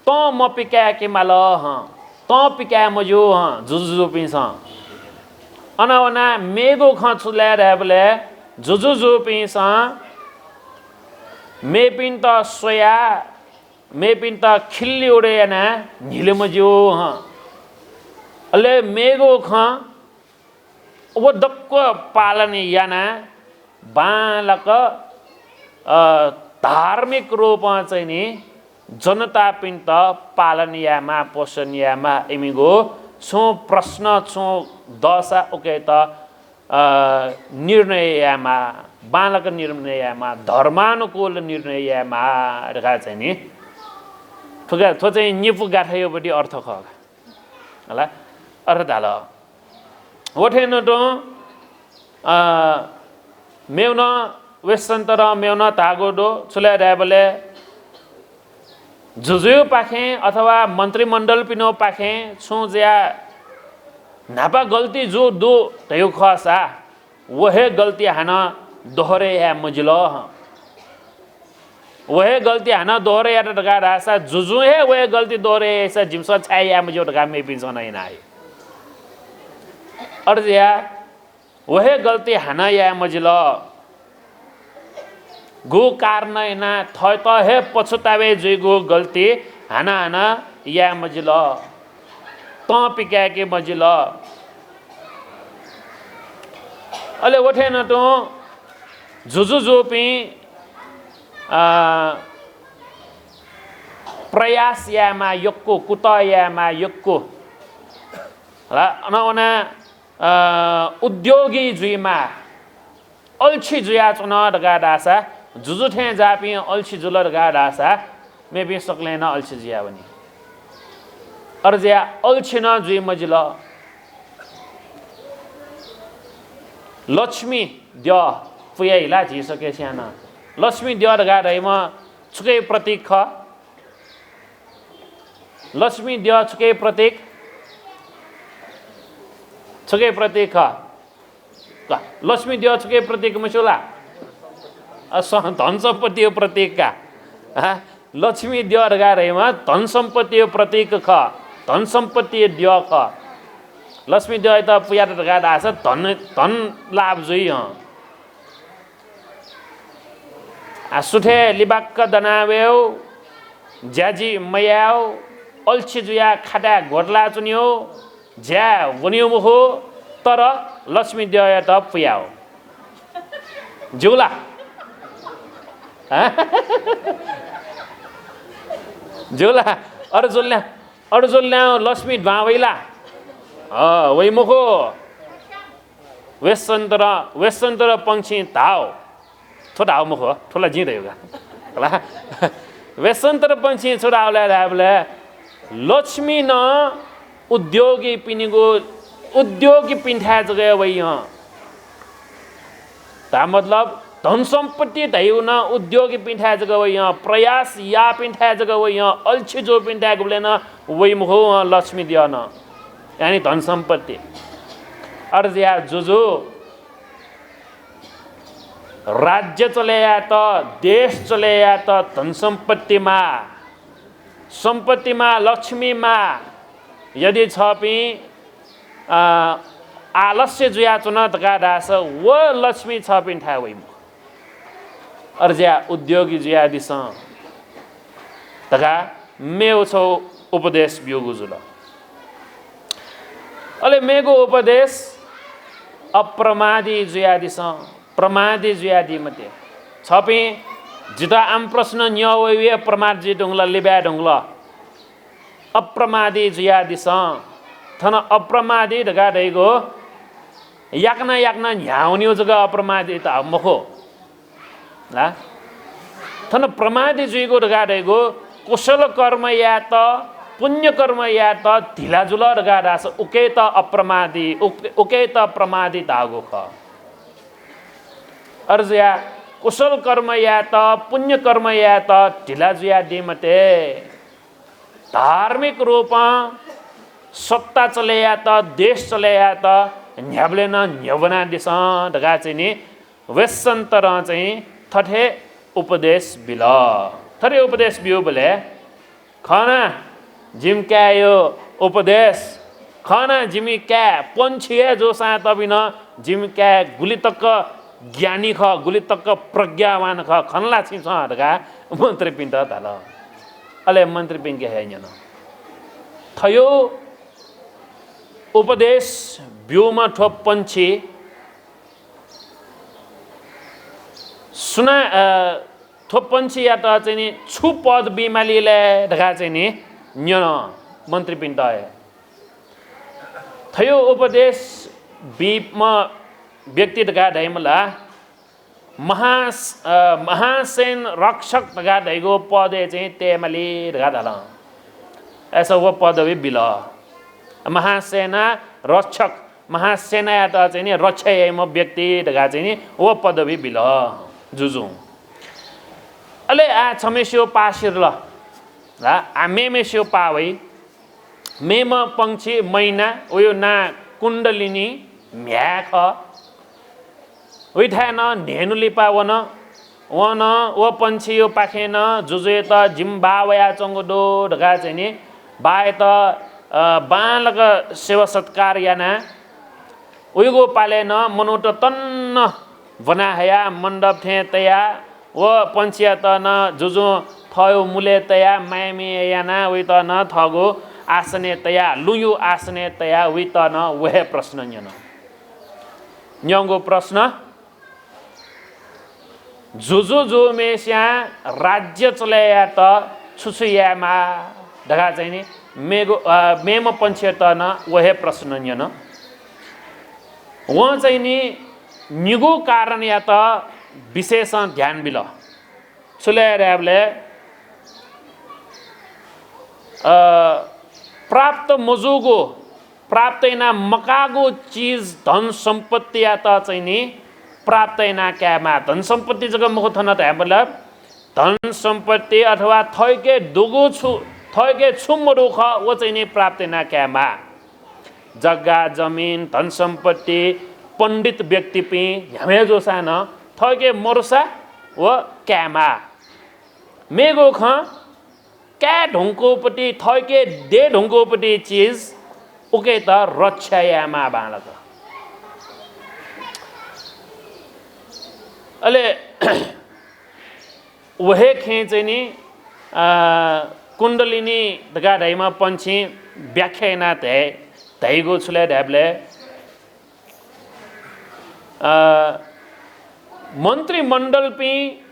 तं मपिकाय्‌के माल हं, तं पिकाये मज्यू हं जुजु जूपिन्सं। अन वनाः मेगु खँ छु लय् धायेबलय् जुजु जूपिन्सं मेपिन्त स्वयाः, मेपिन्त खिल्लिउडय् यानाः न्हिले मज्यू हं। अले मेगु खँ व दक्व पालन यानाः बांलाक, अ, धार्मिक रूपं चाहिँ नि जनतापिन्त पालन यायेमाः, पोषण यायेमाः, इमिगु छुं प्रश्न छुं दःसा उकेत, अ, निर्णय यायेमाः, बांलाक निर्णय यायेमाः, धर्मानुकूल निर्णय यायेमाः धकाः चाहिँ नि थुका, थ्व चाहिँ निपु गाथायापट्टि अर्थ खः का। हला, अर्थ धाल। व थें तुं, अ, मेगु नं वेस्सन्तरं मेगु नं धाःगु दु। छु लय् धायेबलय् जुजुपाखें अथवा मन्त्रीमण्डलपिनिपाखें छुं जुयाः न्हापा गल्ती जू दु धयागु खःसा व हे गल्ती हानं दोहोरे याये मजिल हं। व हे गल्ती हानं दोहोरे यात धकाः धाःसा जुजुं हे व हे गल्ती दोहोरे याःसा जिमिसं छाय् याये मज्यू धकाः मेपिन्सं नं याना हइ। अथे जुयाः व हे गल्ती हानं याये मजिल। गु कारणं यानाः थःत हे पछुतावे जुइगु गल्ती हानं हानं याये मजिल। तं पिकाय्‌के मजिल। अले व थें तुं जुजु जूपिं, अ, प्रयास यायेमाः यक्व, कुतः यायेमाः यक्व। हला, अन वनाः अ, उद्योगी जुइमाः, अल्छी जुयाच्वन धकाः धाःसा, जुजु थें जाःपिं अल्छी जुल धकाः धाःसा, मेपिं सकलें नं अल्छी जुयावनी। अय्‌जुया अल्छी नं जुइ मजिल। लक्ष्मी द्यः पुयाइ ला झीसकसियां नं। लक्ष्मी द्यः धकाः धाइम्ह छुकिया प्रतीक खः? लक्ष्मी द्यः छुकिया प्रतीक? छुकिया प्रतीक खः? का, लक्ष्मी द्यः छुकिया प्रतीक मस्यू ला? अ, स-, धन सम्पत्तिया प्रतीक का। हँ? लक्ष्मी द्यः धकाः धाइम्ह धन सम्पत्तिया प्रतीक खः, धन सम्पत्तिया द्यः खः। लक्ष्मी द्यःयात पुयात धकाः धाःसा धन, धन लाभ जुइ हँ। आ, सुथय् लिबाक्क दनावयेगु, ज्याझी मयायेगु, अल्छी जुयाः खाताय् ग्वतलाच्वनेगु, ज्याय् वनेगु मखु, तर लक्ष्मी द्यःयात पुयायेगु। ज्यू ला? हँ? ज्यू ला? अय्‌जुलिं, अय्‌जुलिं लक्ष्मी दुहां वइ ला? अँ, वइ मखु। वेस्सन्तर, वेस्सन्तर पंक्षीं धाःगु। थ्व धाःगु मखु, थ्व ला जिं धयागु का। हला? वेस्सन्तर पंक्षीं छु धाःगु धायेबलय् लक्ष्मी नं उद्योगीपिनिगु, उद्योगीपिन्थाय् जक हे वइ हँ। धाःगु मतलब धन सम्पत्ति धइगु नं उद्योगीपिन्थाय् जक वइ हँ, प्रयास याःपिन्थाय् जक वइ हँ, अल्छी जूपिन्थाय् गुबलें नं वइ मखु हँ लक्ष्मी द्यः नं, यानि धन सम्पत्ति। अय्‌जुया जुजु राज्य चले यायेत, देश चले यायेत धन सम्पत्ति माः, सम्पत्ति माः, लक्ष्मी माः। यदि छपिं, अ, आलस्य जुयाच्वन धकाः धाःसा व लक्ष्मी छपिन्थाय् वइ मखु। अय्‌जुया उद्योगी जुयादिसँ धकाः मेगु छगू उपदेश ब्यूगु जुल। अले मेगु उपदेश, अप्रमादी जुयादिसँ, प्रमादी जुयादी मते। छपिं जितः आम प्रश्न न्यं वइबलय् प्रमाद जुइ धुंकल, लिबाये धुंकल। अप्रमादी जुयादिसँ। थन अप्रमादी धकाः धइगु याकनं याकनं न्ह्यावनीगु जक अप्रमादी त मखु। ला? थन प्रमादी जुइगु धकाः धइगु कुशल कर्म यायेत, पुण्य कर्म यायेत ढिला जुल धकाः धाःसा उकेत अप्रमादी, उक-, उकेत प्रमादी धाःगु खः। अय्‌जुया कुशल कर्म यायेत, पुण्य कर्म यायेत ढिला जुयादी मते। धार्मिक रूपं सत्ता चले यायेत, देश चले यायेत न्ह्याबलें नं न्ह्यब्वनादिसँ धकाः चाहिँ नि वेस्सन्तरं चाहिँ थथे उपदेश बिल। थथे उपदेश ब्यूबलय् खना जिमि काय्‌या उपदेश, खना जिमि काय् पंक्षी हे जूसां तबिनं जिमि काय् गुलि तक ज्ञानी खः, गुलि तक प्रज्ञावान खः, खन ला छिं छं धकाः मन्त्रीपिन्त धाल। अले मन्त्रीपिन्के हे न्यन। थयो उपदेश ब्यूम्ह थ्व पंक्षी सुना, अ, थ्व पंक्षीयात चाहिँ नि छु पद बीमाली ले धकाः चाहिँ नि न्यन मन्त्रीपिन्त हे। थयो उपदेश बीम्ह व्यक्ति धकाः धाइम्ह ला महास-, अ, महासेन रक्षक धकाः धाइगु पदय् चाहिँ तयेमाली धकाः धाल। अय्‌सा व पदवी बिल। महासेना रक्षक, महासेनायात चाहिँ नि रक्षा याइम्ह व्यक्ति धकाः चाहिँ नि व पदवी बिल जुजुं। अले आः छम्हेसिगु पाः सिधल। ला, आः मेम्हेसिगु पाः वइ। मेम्ह पंक्षी मैना, वयो नां कुण्डलिनी, म्ह्याय् खः। उइथाय् नं न्हय्‌न्हु लिपा वन। वं नं व पंक्षीयो पाखें नं जुजुयात जिमि बाः वयाच्वंगु दु धकाः चाहिँ नि बाःयात, अ, बांलाक सेवा सत्कार यानाः उइगु पालय् नं मनूत तन्न ब्वना हयाः मण्डप थें तयाः व पंक्षीयात नं जुजुं थःयो मुलय् तयाः माया मिया यानाः वइत नं थःगु आसनय् तयाः, लुँयु आसनय् तयाः वइत नं व हे प्रश्न न्यन। न्यंगु प्रश्न, जुजु जूम्हेसियां राज्य चले यायेत छु छु यायेमाः धकाः चाहिँ नि मेगु, अ, मेम्ह पंक्षीयात नं व हे प्रश्न न्यन। वं चाहिँ नि निगू कारणयात विशेषं ध्यान बिल। छु लय् धायेबलय्, अ, प्राप्त मजूगु, प्राप्त याना मकाःगु चिज, धन सम्पत्तियात चाहिँ नि प्राप्त याना कायेमाः। धन सम्पत्ति जक मखु, थन धायेबलय् धन सम्पत्ति अथवा थःके दुगु छु, थःके छु मदु खः, व चाहिँ नि प्राप्त याना कायेमाः। जग्गा जमिन, धन सम्पत्ति, पण्डित व्यक्तिपिं न्ह्याम्ह जूसां नं थःके मरुसा व कायेमाः। मेगु खँ, काये धुंकूपति, थःके दये धुंकूपति चिज उकेत रक्षा यायेमाः बांलाक। अले व हे खँय् चाहिँ नि, अ, कुण्डलिनी धकाः धाइम्ह पंक्षीं व्याख्या यानाः धाइ, धाइगु छु लय् धायेबलय्, अ, मन्त्रीमण्डलपिं,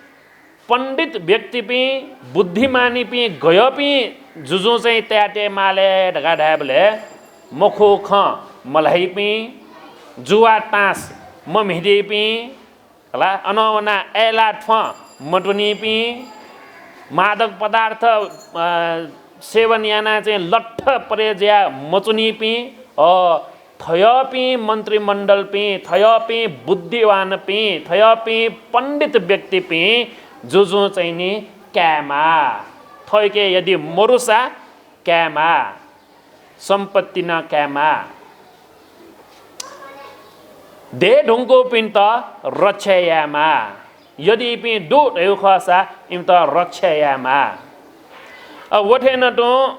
पण्डित व्यक्तिपिं, बुद्धिमानीपिं, गय्‌पिं जुजुं चाहिँ तयातयेमाः ले धकाः धायेबलय् मखु खँ मल्हाइपिं, जुवा तास मम्हिदीपिं, हला, अनं वनाः अय्‌लाः थ्वँ मत्वनीपिं, मादक पदार्थ, अ, सेवन यानाः चाहिँ लट्ठ परे जुया मच्वनीपिं, अ, थयःपिं मन्त्रीमण्डलपिं, थयःपिं बुद्धिवानपिं, थयःपिं पण्डित व्यक्तिपिं जुजुं चाहिँ नि कायेमाः। थःके यदि मरुसा कायेमाः। सम्पत्ति नं कायेमाः। दये धुंकूपिन्त रक्षा यायेमाः। यदि इपिं दु धयागु खःसा इमित रक्षा यायेमाः। अ, व थें नं तुं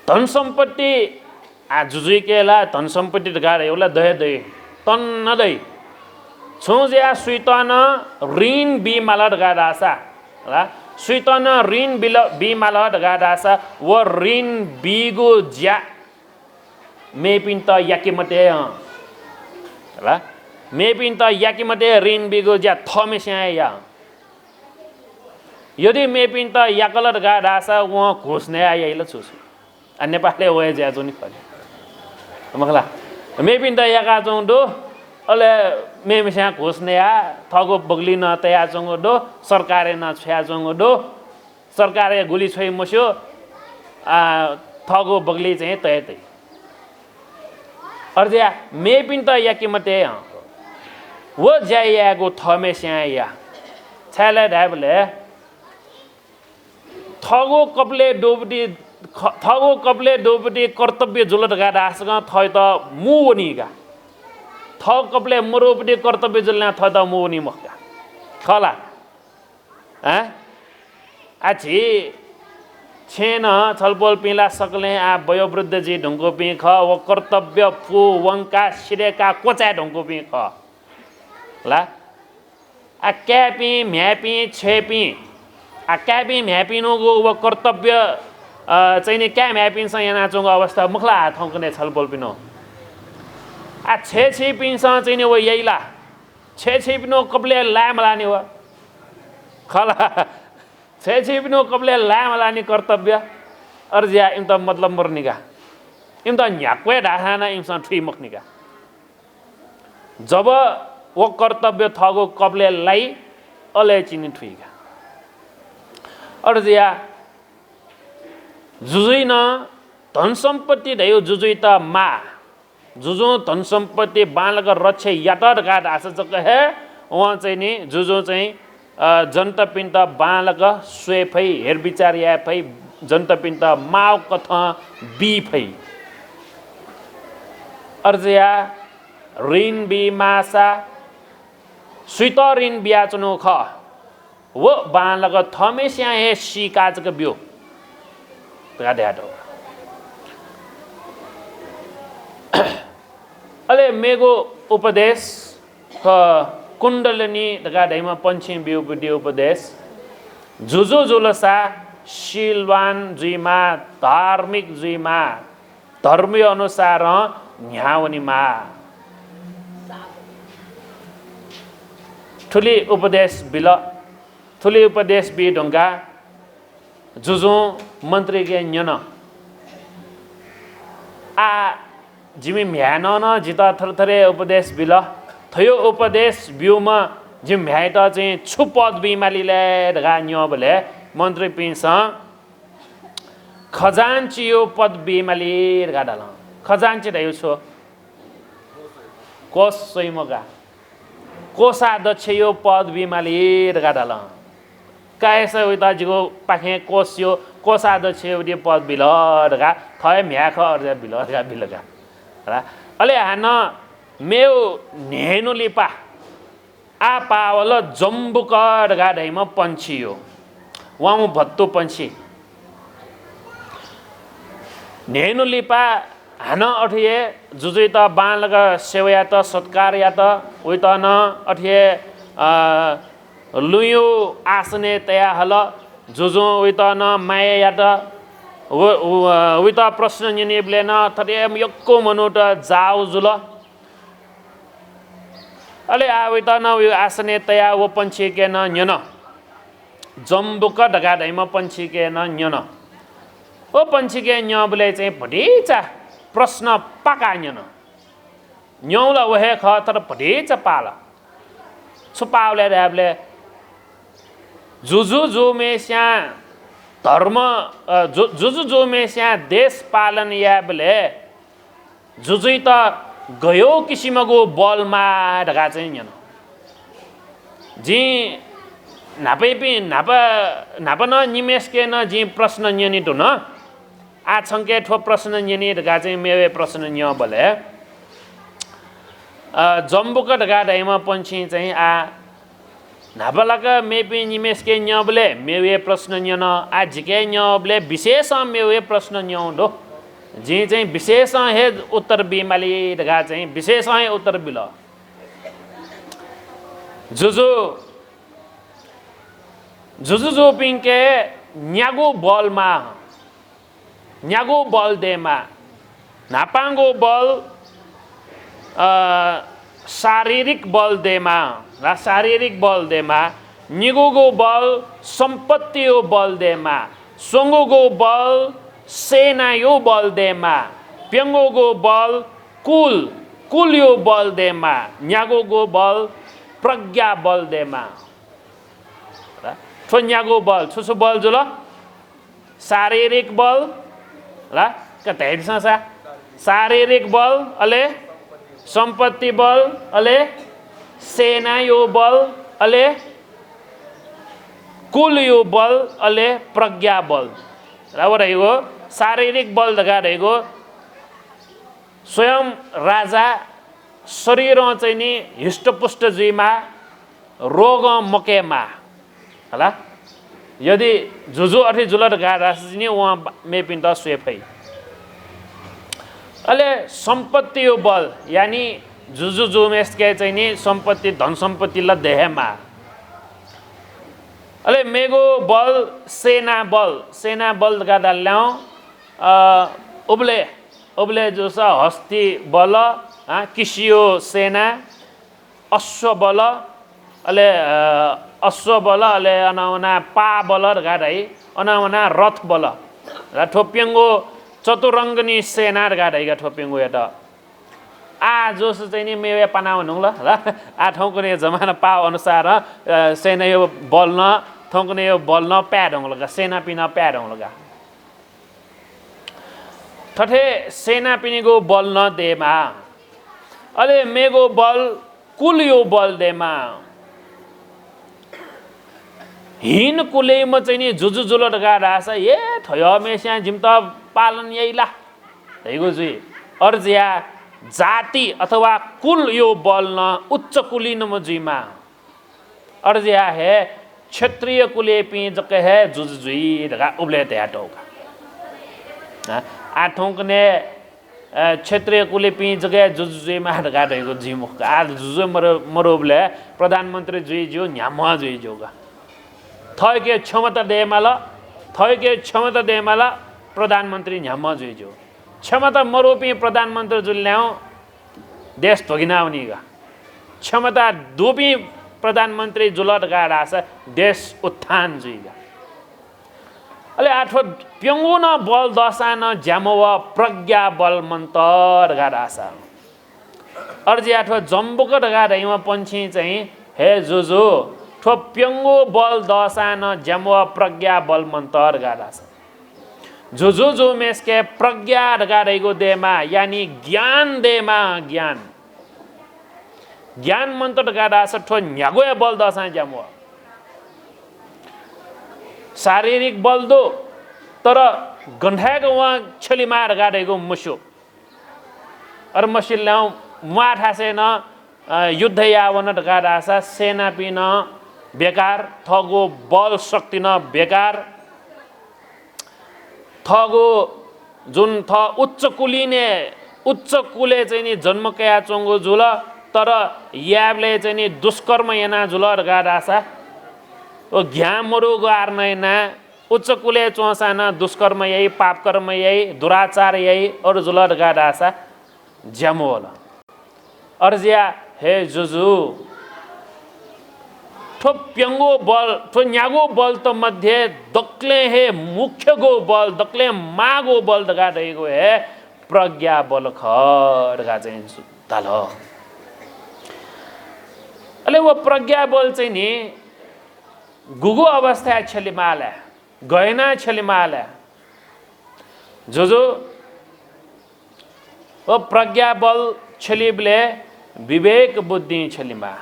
धन सम्पत्ति, आ, जुजुइके ला धन सम्पत्ति धकाः धाइगु ला दये दइ, तन्न दइ। छुं जुयाः सुइत नं ऋण बीमाल धकाः धाःसा, ला, सुइत नं ऋण बिल, बीमाल धकाः धाःसा व ऋण बीगु ज्या मेपिन्त याके मते हं। ला, मेपिन्त याके मते, ऋण बीगु ज्या थःम्हेस्यां हे या। यदि मेपिन्त याकल धकाः धाःसा वं घुस नया याइ ला छु छु। आ, नेपालय् व हे ज्या जुनि खः नि। मखु ला? मेपिन्त याकाच्वंगु दु, अले मेम्हेस्यां घुस नया, थःगु बगली नं तयाच्वंगु दु, सरकारय् नं छ्वयाच्वंगु दु, सरकारय् गुलि छ्वइ मस्यू, आ, थःगु बगली चाहिँ तये तइ। अथे जुयाः मेपिन्त याके मते हं। व ज्या यायेगु थःम्हेस्यां या। छाय् लय् धायेबलय् थःगु कपालय् दुगुपति, ख-, थःगु कपालय् दुगुपति कर्तव्य जुल धकाः धाःसां थःत मू वनी का। थःगु कपालय् मदुगुपति कर्तव्य जुल धाःसां थःत मू वनी मखु का। खः ला? अँ? आ, झी छेँय् नं छलपोलपिं ला सकलें आः वयोवृद्ध जुइ धुंकूपिं खः, व कर्तव्य पूवंकाः सिधय्काः क्वचाये धुंकूपिं खः ला। आ, काय्‌पिं, म्ह्याय्‌पिं, छय्‌पिं, आ, काय्‌पिं, म्ह्याय्‌पिनिगु व कर्तव्य, अ, चाहिँ नि काय् म्ह्याय्‌पिन्सं यानाच्वंगु अवस्था मखु ला आः थौंकन्हय् छलपोलपिनिगु? आ, छय् छिपिन्सं चाहिँ नि व याइ ला? छय् छिपिनिगु कपालय् लाये मलानि व? खः ला? छय् छिपिनिगु कपालय् लाये मलानि कर्तव्य? अथे जुयाः इमित मतलब मरुनि का। इमित न्ह्याक्व हे धाःसां नं इमिसं थुइ मखुनि का। जब व कर्तव्य थःगु कपालय् लाइ, अले चाहिँ नि थुइ का। अथे जुयाः जुजुइ नं धन सम्पत्ति धयागु जुजुइत माः। जुजुं धन सम्पत्ति बांलाक रक्षा यात धकाः धाःसा जक हे वं चाहिँ नि जुजुं चाहिँ, अ, जनतापिन्त बांलाक स्वये फइ, हेरबिचार याये फइ, जनतापिन्त माःगु कथं बी फइ। अथे जुयाः ऋण बी माःसा सुइत ऋण बियाच्वनागु खः, व बांलाक थःम्हेस्यां हे सीकाः जक ब्यु धकाः धयातःगु। अले मेगु उपदेश, क-, कुण्डलिनी धकाः धाइम्ह पंक्षीं ब्यूगु उपदेश, जुजु जुलसा शीलवान जुइमाः, धार्मिक जुइमाः, धर्मया अनुसारं न्ह्यावनेमाः। थुलि उपदेश बिल। थुलि उपदेश बी धुंकाः जुजुं मन्त्रीके न्यन, आः जिमि म्ह्याय्‌नं नं जितः थथे थथे उपदेश बिल। थयो उपदेश ब्यूम्ह जिमि म्ह्याय्‌यात चाहिँ छु पद बीमाली ले धकाः न्यंबलय् मन्त्रीपिन्सं खजान्चियो पद बीमाली धकाः धाल। खजान्ची धयो छु? कोष स्वइम्ह का। कोषाध्यक्षयो पद बीमाली धकाः धाल। काय्‌सं वइत जिगु पाखें कोषयो, कोषाध्यक्षयो पद बिल धकाः थः हे म्ह्याय् खः अथे बिल धकाः बिल का। हला। अले हानं मेगु न्हय्‌न्हु लिपा आः पावल जम्बुक धकाः धाइम्ह पंक्षीयो। वाउँभत्तु पंक्षी। न्हय्‌न्हु लिपा हानं अथे हे जुजुइत बांलाक सेवा यात, सत्कार यात। वइत नं अथे हे, अ, लुँयो आसनय् तयाहल। जुजुं वइत नं माया यात। व, व, वइत प्रश्न न्यनीबलय् नं थथे यक्व मनूत जाः जुल। अले आः वइत नं वयो आसनय् तयाः व पंक्षीके नं न्यन। जम्बुक धकाः धाइम्ह पंक्षीके नं न्यन। व पंक्षीके न्यंबलय् चाहिँ भतिचा प्रश्न पाकाः न्यन। न्यंगु ला व हे खः, तर भतिचा पाल। छु पावलय् धायेबलय् जुजु जूम्हस्यां धर्म, अ, जु-, जुजु जूम्हस्यां देश पालन यायेबलय् जुजुइत गयो किसिमगु बल माः धकाः चाहिँ न्यन। जिं न्हापाइपिं, न्हापा, न्हापा नं निम्हय्‌सिके नं जिं प्रश्न न्यने धुन। आः छंके थ्व प्रश्न न्यनी धकाः चाहिँ मेगु हे प्रश्न न्यंबलय्, अ, जम्बुक धकाः धाइम्ह पंक्षीं चाहिँ आः न्हापालाक मेपिं निम्हय्‌सिके न्यंबलय् मेगु हे प्रश्न न्यन। आः जिके न्यंबलय् विशेषं मेगु हे प्रश्न न्यंगु दु। जिं चाहिँ विशेषं हे उत्तर बीमाली धकाः चाहिँ विशेषं हे उत्तर बिल। जुजु, जुजु जूपिंके न्यागू बल माः। न्यागू बल दयेमाः। न्हापांगु बल, अ, शारीरिक बल दयेमाः, ला शारीरिक बल दयेमाः। निगूगु बल सम्पत्तियो बल दयेमाः। स्वंगूगु बल सेनायो बल दयेमाः। प्यंगूगु बल कुल, कुलयो बल दयेमाः। न्यागूगु बल प्रज्ञा बल दयेमाः। थ्व न्यागू बल छु छु बल जुल? शारीरिक बल, ला, का धयादिसँ सा। शारीरिक बल, अले सम्पत्ति बल, अले सेनायो बल, अले कुलयो बल, अले प्रज्ञा बल। ला, व धइगु शारीरिक बल धकाः धइगु स्वयं राजा शरीरं चाहिँ नि हृष्टपुष्ट जुइमाः, रोगं मकयेमाः। हला? यदि जुजु अथे जुल धकाः धाःसा चाहिँ नि वं बा-, मेपिन्त स्वये फइ। अले सम्पत्तियो बल, यानि जुजु जूम्हय्‌सिके चाहिँ नि सम्पत्ति, धन सम्पत्ति ला दये हे माः। अले मेगु बल सेना बल, सेना बल धकाः धाल ल्याउँ, अ, उबलय् उबलय् जूसा हस्ती बल, आ, किसियो सेना, अश्व बल, अले, अ, अश्व बल, अले अन वना पा बल धकाः धाइ, अन वना रथ बल। र थ्व प्यंगू चतुरंगनी सेना धकाः धाइ का थ्व प्यंगूयात। आ, जूसा चाहिँ नि मेवय् पाना वनुंगल, ल? आ, थौंकन्हय् जमाना पाव अनुसार, अ, सेनायो बल नं, थौंकन्हय् बल नं पाये धुंगल का, सेनापिं नं पाये धुंगल का। थथे सेनापिनिगु बल नं दयेमाः। अले मेगु बल कुलयो बल दयेमाः। हीन कुलय्‌म्ह चाहिँ नि जुजु जुल धकाः धाःसा, ए, थय्‌म्हय्‌सियां जिमित पालन याइ ला धइगु जुइ। अथे जुयाः जाति अथवा कुलयो बल नं उच्च कुलीनम्ह जुइमाः। अथे जुयाः हे क्षत्रिय कुलय्‌पिं जक हे जुजु जुइ धकाः उबलय् धयातःगु का। आ, आः थौंकन्हय्, अ, क्षत्रिय कुलय्‌पिं जक हे जुजु जुइमाः धकाः धइगु जुइ मखु का। आः जुजु मरु-, मरुबलय् प्रधानमन्त्री जुइ ज्यू, न्ह्याम्ह जुइ ज्यू का। थःके क्षमता दयेमाल, थःके क्षमता दयेमाल, प्रधानमन्त्री न्ह्याम्ह जुइ ज्यू। क्षमता मरुपिं प्रधानमन्त्री जुल ल्याउँ देश ध्वगिना वनी का। क्षमता दुपिं प्रधानमन्त्री जुल धकाः धाःसा देश उत्थान जुइ का। अले आः थ्व प्यंगू नं बल दःसां नं ज्यामवः प्रज्ञा बल मन्त धकाः धाःसा। अय्‌जुया थ्व जम्बुक धकाः धाइम्ह पंक्षीं चाहिँ, हे जुजु, थ्व प्यंगू बल दःसां नं ज्यामवः प्रज्ञा बल मन्त धकाः धाःसा। जुजु जूम्हय्‌सिके प्रज्ञा धकाः धाइगु दयेमाः, यानि ज्ञान दयेमाः, ज्ञान। ज्ञान मन्त धकाः धाःसा थ्व न्ह्यागु हे बल दःसां ज्यामवः। शारीरिक बल दु, तर गन थाय्‌क वं छ्यलेमाः धकाः धाइगु मस्यू। अरे मसिल्लां म्वाः थासय् नं, अ, युद्ध याः वन धकाः धाःसा सेनापिं नं बेकार, थःगु बल शक्ति नं बेकार। थःगु जुन थः उच्च कुलीनय्, उच्च कुलय् चाहिँ नि जन्म कयाच्वंगु जुल, तर यायेबलय् चाहिँ नि दुष्कर्म याना जुल धकाः धाःसा, व घ्यां मदुगु आराधना याना उच्च कुलय् च्वंसां नं दुष्कर्म याइ, पापकर्म याइ, दुराचार याइ, अय्‌जु जुल धकाः धाःसा ज्यामवल। अय्‌जुया हे जुजु, थ्व प्यंगू बल, थ्व न्यागू बलत मध्ये दकलय् हे मुख्यगु बल, दकलय् माःगु बल धकाः धइगु हे प्रज्ञा बल खः धकाः चाहिँ धाल। अले व प्रज्ञा बल चाहिँ नि गुगु अवस्थाय् छ्यलेमाः ले? गय् यानाः छ्यलेमाः ले? जुजु, व प्रज्ञा बल छ्यलीबलय् विवेक बुद्धिं छ्यलेमाः।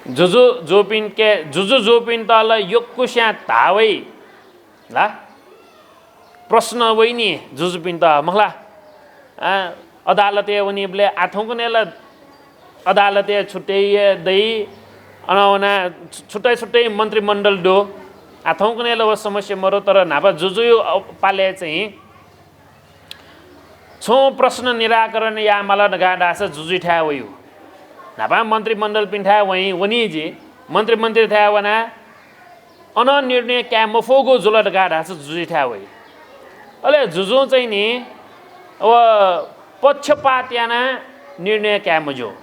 जुजु जूपिन्के, जुजु जूपिन्त ला यक्वस्यां धाः वइ ला? प्रश्न वइ नि जुजुपिन्त, मखु ला? आ, अदालतय् वनीबलय् आः थौंकन्हय् ला अदालतय् छुट्टै दइ, अन वना छु-, छुट्टै छुट्टै मन्त्रीमण्डल दु। आः थौंकन्हय् ला व समस्या मरु, तर न्हापा जुजुया अ-, पालय् चाहिँ छुं प्रश्न निराकरण यायेमाल धकाः धाःसा जुजुयाथाय् वइ। न्हापा मन्त्रीमण्डलपिन्थाय् वइ, वनी जि, मन्त्री मन्त्रीथाय् वनाः अन निर्णय काये मफुगु जुल धकाः धाःसा जुजुयाथाय् वइ। अले जुजुं चाहिँ नि, अब पक्षपात यानाः निर्णय काये मज्यू।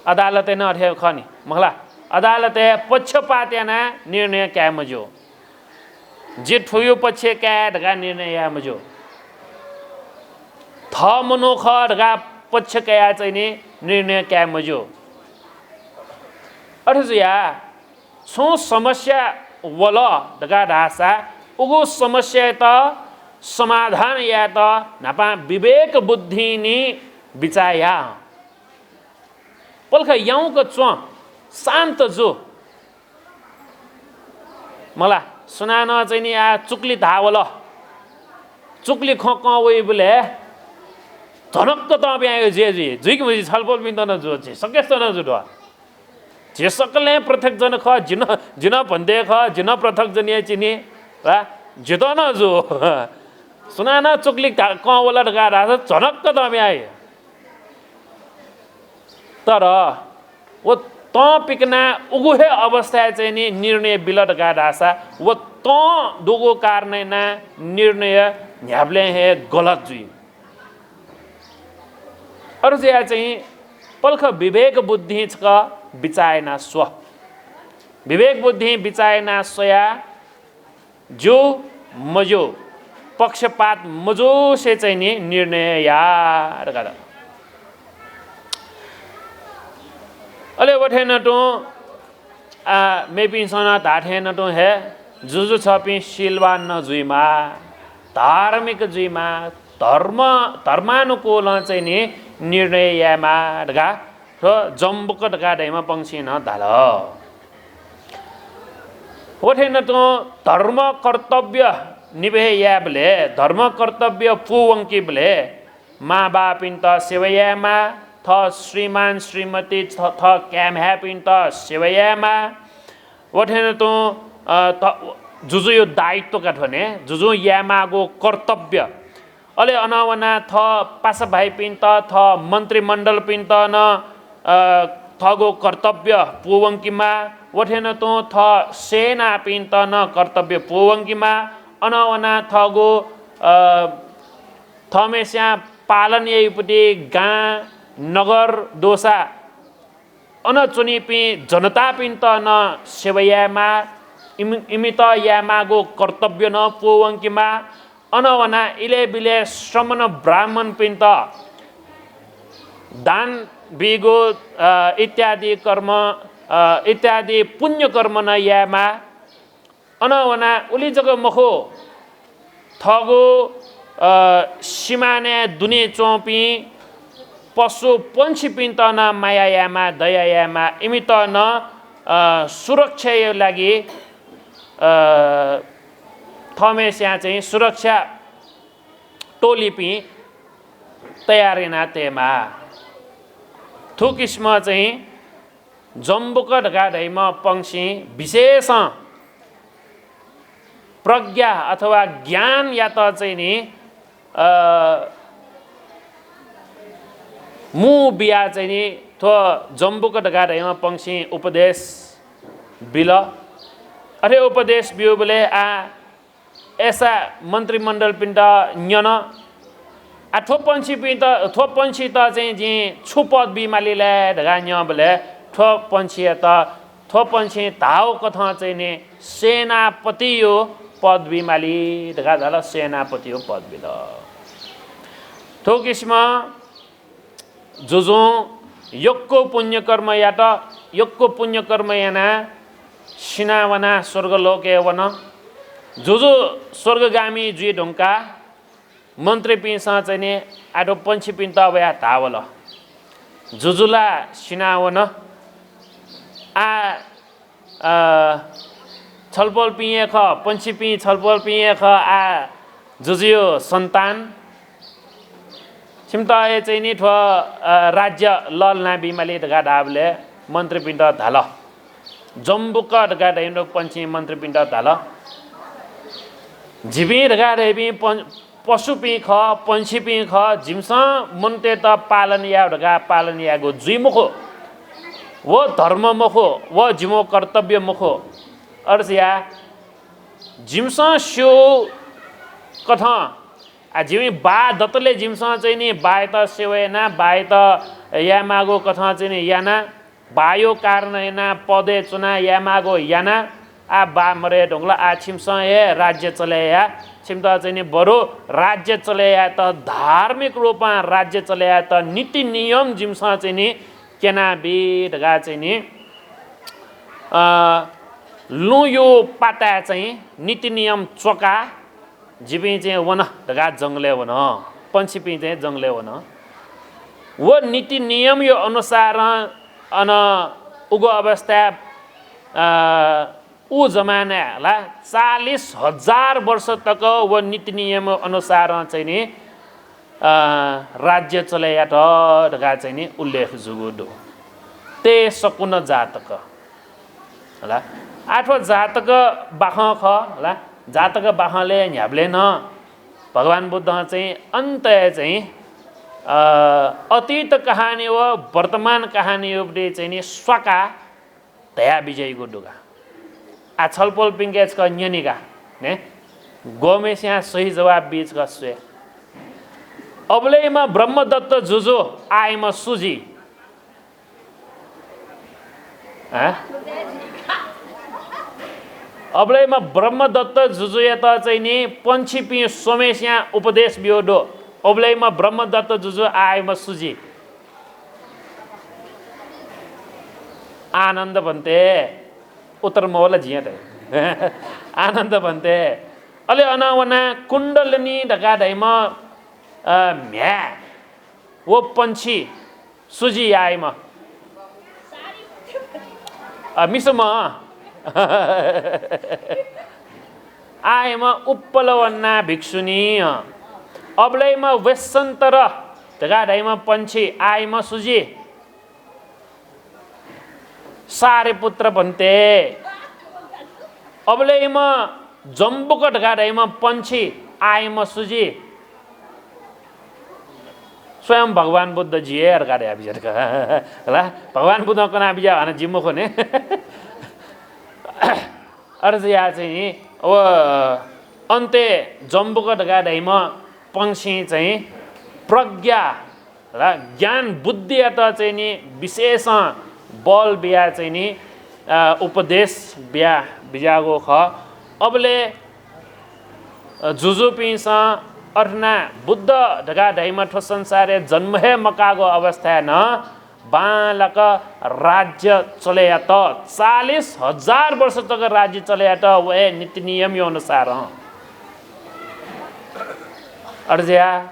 अदालतय् नं अथे खः नि, मखु ला? अदालतय् पक्षपात यानाः निर्णय काये मज्यू। जि थुगु पक्षय् काये धकाः निर्णय याये मज्यू। थः मनू खः धकाः पक्ष कयाः चाहिँ नि निर्णय काये मज्यू। अथे जुयाः छुं समस्या वल धकाः धाःसा उगु समस्यायात समाधान यायेत न्हापां विवेक बुद्धिं नि बिचाः या। पलख याउँक च्वँ, शान्त जु। मला, सुनानं चाहिँ नि आ चुक्ली धाः वल, चुक्ली खँ कं वइबलय् झनक्क तं पिहां जुइ, जुइ, जुइक मजि छलपोलपिन्त नं जु, झी सकसित नं जु दु। झी सकलें पृथक जन खः, जि नं, जि नं भन्ते खः, जि नं पृथक जन हे चिनि, वा, जित नं जु। सुनानं चुक्ली धा-, कं वल धकाः धाःसा झनक्क तं पिहां। तर व तं पिकनाः उगु हे अवस्थाय् चाहिँ नि निर्णय बिल धकाः धाःसा व तं दुगु कारणं यानाः निर्णय न्ह्याबलें हे गलत जुइ। अथे जुयाः चाहिँ पलख विवेक बुद्धिं छकः बिचाः यानाः स्व। विवेक बुद्धिं बिचाः यानाः स्वयाः ज्यू मज्यू, पक्षपात मजूसे चाहिँ नि निर्णय या धकाः धाल। अले व थें नं तुं, आ, मेपिन्सं नं धाःथें नं तुं हे जुजु छपिं शीलवान नं जुइमाः, धार्मिक जुइमाः, धर्म, धर्मानुकूलं चाहिँ नि निर्णय यायेमाः धकाः थ्व जम्बुक धकाः धाइम्ह पंक्षीं नं धाल। व थें नं तुं धर्म कर्तव्य निभे यायेबलय्, धर्म कर्तव्य पूवंकीबलय् मांबापिन्त सेवा यायेमाः, थः श्रीमान श्रीमती, थ-, थः काय् म्ह्याय्‌पिन्त सेवा यायेमाः। व थें नं तुं, अ, त-, जुजुया दायित्व का थ्व ने, जुजुं यायेमाःगु कर्तव्य। अले अन वनाः थः पासा भाइपिन्त, थः मन्त्रीमण्डलपिन्त नं, अ, थःगु कर्तव्य पूवंकीमाः। व थें नं तुं थः सेनापिन्त नं कर्तव्य पूवंकीमाः। अन वनाः थःगु, अ, थःम्हेस्यां पालन याइपुति गां, नगर दुसा अन च्वनीपिं जनतापिन्त नं सेवा यायेमाः। इमि-, इमित यायेमाःगु कर्तव्य नं पूवंकेमाः। अन वनाः इलय् बिलय् श्रमण ब्राह्मणपिन्त दान बीगु, अ, इत्यादि कर्म, अ, इत्यादि पुण्य कर्म नं यायेमाः। अन वनाः उलि जक मखु, थःगु, अ, सिमानाय् दुने च्वंपिं पशु पंक्षीपिन्त नं माया यायेमाः, दया यायेमाः, इमित नं, अ, सुरक्षाया लागि, अ, थःम्हेस्यां चाहिँ सुरक्षा टोलीपिं तयार याना तयेमाः। थुकिसिमं चाहिँ जम्बुक धकाः धइम्ह पंक्षीं विशेषं प्रज्ञा अथवा ज्ञानयात चाहिँ नि, अ, मू बिया चाहिँ नि थ्व जम्बुक धकाः धइम्ह पंक्षीं उपदेश बिल। अथे उपदेश ब्यूबलय् आ अय्‌सा मन्त्रीमण्डलपिन्त न्यन, आ, थ्व पंक्षीपिन्त, थ्व पंक्षीत चाहिँ जिं छु पद बीमाली लय् धकाः न्यंबलय् थ्व पंक्षीयात, थ्व पंक्षीं धाःगु कथं चाहिँ नि सेनापतियो पद बीमाली धकाः धाल, सेनापतियो पद बिल। थ्व किसिमं जुजुं यक्व पुण्यकर्म यात, यक्व पुण्यकर्म यानाः सिना वनाः स्वर्गलोकय् वन। जुजु स्वर्गगामी जुइ धुंकाः मन्त्रीपिन्सं चाहिँ नि आः थ्व पंक्षीपिन्त वयाः धाःवल, जुजु ला सिना वन, आः अ, छलपोलपिं हे खः, पंक्षीपिं छलपोलपिं हे खः, आः जुजुयो सन्तान। छिमित हे चाहिँ नि थ्व, अ, राज्य लःल्हाना बीमाली धकाः धाःबलय् मन्त्रीपिन्त धाल। जम्बुक धकाः धइम्ह पंक्षीं मन्त्रीपिन्त धाल, जिपिं धकाः धइपिं पं-, पशुपिं खः, पंक्षीपिं खः, जिमिसं मनूतय्‌त पालन याये धकाः पालन यायेगु जुइ मखु। व धर्म मखु, व जिमिगु कर्तव्य मखु। अय्‌जुया जिमिसं स्यू कथं, आ, जिमि बाः दतले जिमिसं चाहिँ नि बाःयात सेवा याना, बाःयात यायेमाःगु कथं चाहिँ नि याना, बाःयो कारण यानाः पदय् च्वनाः यायेमाःगु यानाः, आः बाः मरे धुंकल, आः छिमिसं हे राज्य चले या, छिमित चाहिँ नि बरु राज्य चले यायेत, धार्मिक रूपं राज्य चले यायेत नीति नियम जिमिसं चाहिँ नि क्यनाबी धकाः चाहिँ नि, अ, लुँयो पाताय् चाहिँ नीति नियम च्वकाः जिपिं चाहिँ वन धकाः जंगलय् वन, पंक्षीपिं चाहिँ जंगलय् वन। व नीति नियमयो अनुसारं अन उगु अवस्थाय्, अ, उ जमानाय् ला चालिस हजार वर्ष तक व नीति नियम अनुसारं चाहिँ नि, अ, राज्य चले यात धकाः चाहिँ नि उल्लेख जूगु दु। ते शकुन जातक। हला। आः थ्व जातक बाखं खः, हला। जातक बाखंलय् न्ह्याबलें नं भगवान बुद्धं चाहिँ अन्तय् चाहिँ, अ, अतीत कहानी व वर्तमान कहानीयो पति चाहिँ नि स्वाकाः धया बिज्याइगु दु का। आः छलपोलपिंके छकः न्यने का, ने? ग्वम्हेस्यां सही जवाफ बी छकः स्वये। अबलय्‌म्ह ब्रह्मदत्त जुजु, आःम्ह सु जी? हँ? अबलय्‌म्ह ब्रह्मदत्त जुजुयात चाहिँ नि पंक्षीपिं स्वम्हेस्यां उपदेश ब्यूगु दु। अबलय्‌म्ह ब्रह्मदत्त जुजु, आःम्ह सु जी? आनन्द भन्ते। उत्तर मवल जिं धया। आनन्द भन्ते। अले अन वनाः कुण्डलिनी धकाः धाइम्ह, अ, म्ह्याय् व पंक्षी सु जी आःम्ह? अ, मिसाम्ह। आःम्ह उपप्लवना भिक्षुणी। अबलय्‌म्ह वेश्यन्तर धकाः धाइम्ह पंक्षी आःम्ह सु जी? सारिपुत्र भन्ते। अबलय्‌म्ह जम्बुक धकाः धाइम्ह पंक्षी आःम्ह सु जी? स्वयं भगवान बुद्ध जी हे धकाः धया बिज्यात का। हला, भगवान बुद्धं कना बिज्याः हानं जि मखु ने। अय्‌जुया चाहिँ व अन्ते जम्बुक धकाः धाइम्ह पंक्षीं चाहिँ प्रज्ञा, हला, ज्ञान बुद्धियात चाहिँ नि विशेषं बल बिया चाहिँ नि, अ, उपदेश बिया बिज्याःगु खः। अबलय्, अ, जुजुपिन्सं अथे याना बुद्ध धकाः धाइम्ह थ्व संसारय् जन्म हे मकाःगु अवस्थाय् नं बांलाक राज्य चले यात। चालिस हजार वर्ष तक राज्य चले यात, व हे नीति नियम अनुसारं। अथे जुयाः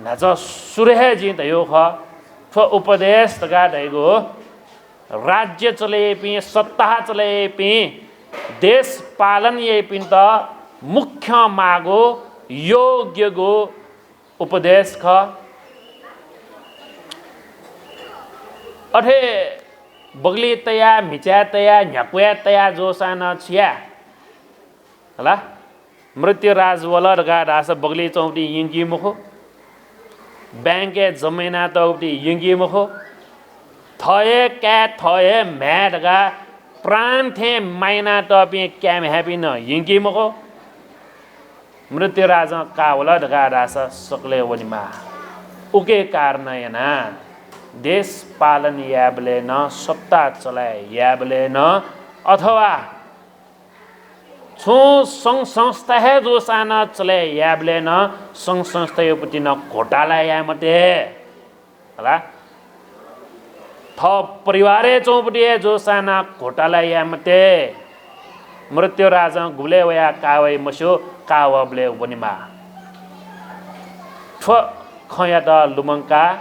न्हाचः सुरु हे जिं धयागु खः, थ्व उपदेश धकाः धाइगु राज्य चले याइपिं, सत्ता चले याइपिं, देश पालन याइपिन्त मुख्य माःगु योग्यगु उपदेश खः। अथे बगलय् तयाः, म्हिचाय् तयाः, न्ह्याक्वय् तयाः जूसां नं छु याये? हला, मृत्युराज वल धकाः धाःसा बगलय् च्वंपिं यंकी मखु, बैंकय् जम्मा यानातःपिं यंकी मखु, थः हे काय्, थः हे म्ह्याय् धकाः प्राण थें माया यानातःपिं काय् म्ह्याय्‌पिं नं यंकी मखु। मृत्युराजं का वल धकाः धाःसा सकलें वनेमाः। उकिया कारणं यानाः देश पालन यायेबलय् नं, सत्ता चलाय् यायेबलय् नं, अथवा छुं संघ संस्था हे जूसां नं चले यायेबलय् नं संघ संस्थायापट्टि नं घोटाला याये मते। हला? थः परिवारय् च्वंपट्टि हे जूसां नं घोटाला याये मते। मृत्युराजं गुबलय् वयाः का वइ मस्यू, का वःबलय् वनेमाः। थ्व खँयात लुमंकाः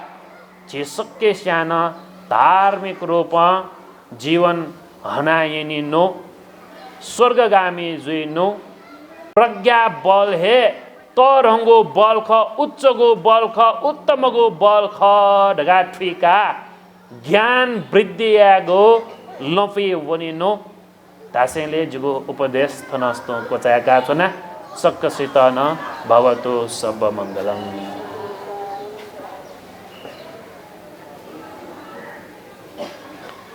झी सकसियां नं धार्मिक रूपं जीवन हना यनीनु, स्वर्गगामी जुइनु, प्रज्ञा बल हे तःधंगु बल खः, उच्चगु बल खः, उत्तमगु बल खः धकाः थुइकाः ज्ञान वृद्धि यायेगु लँपुइ वनेनु। धासेंलि जिगु उपदेश थनंतुं क्वचाय्‌काच्वना। सकसित नं भवतु सब्ब मङ्गलम्।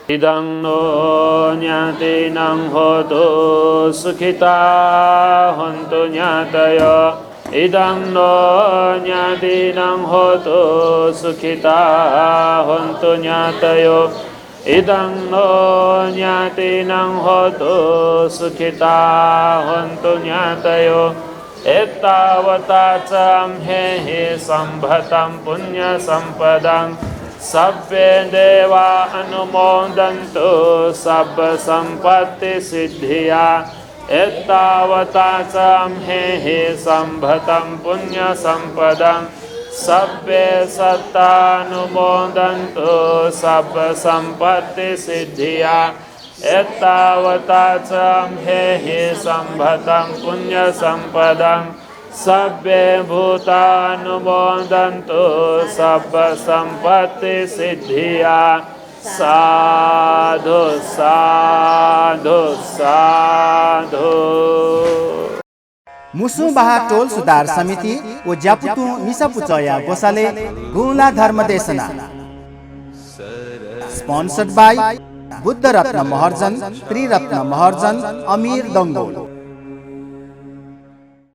इदं नो ञातीनं होतु सुखिता होन्तु ञातयो। इदं नो ञातीनं होतु सुखिता होन्तु ञातयो। इदं नो ञातीनं होतु सुखिता होन्तु ञातयो। एत्तावता च अम्हेहि सम्भतं पुण्यसम्पदं सब्बे देवा अनुमोदन्तु सब्बसम्पत्तिसिद्धिया। एत्तावता च अम्हेहि सम्भतं पुण्यसम्पदं सब्बे सत्ता अनुमोदन्तु सब्बसम्पत्तिसिद्धिया। एत्तावता च अम्हेहि सम्भतं पुण्यसम्पदं सब्बे भूता अनुमोदन्तु सब्बसम्पत्तिसिद्धिया। साधु साधु साधु। मुसुंबाहा टोल सुधार समिति व ज्यापुतुं मिसा पुचःया ग्वसालय् गुँला धर्मदेशना। Sponsored by बुद्धरत्न महर्जन, त्रिरत्न महर्जन, अमीर दंगोल।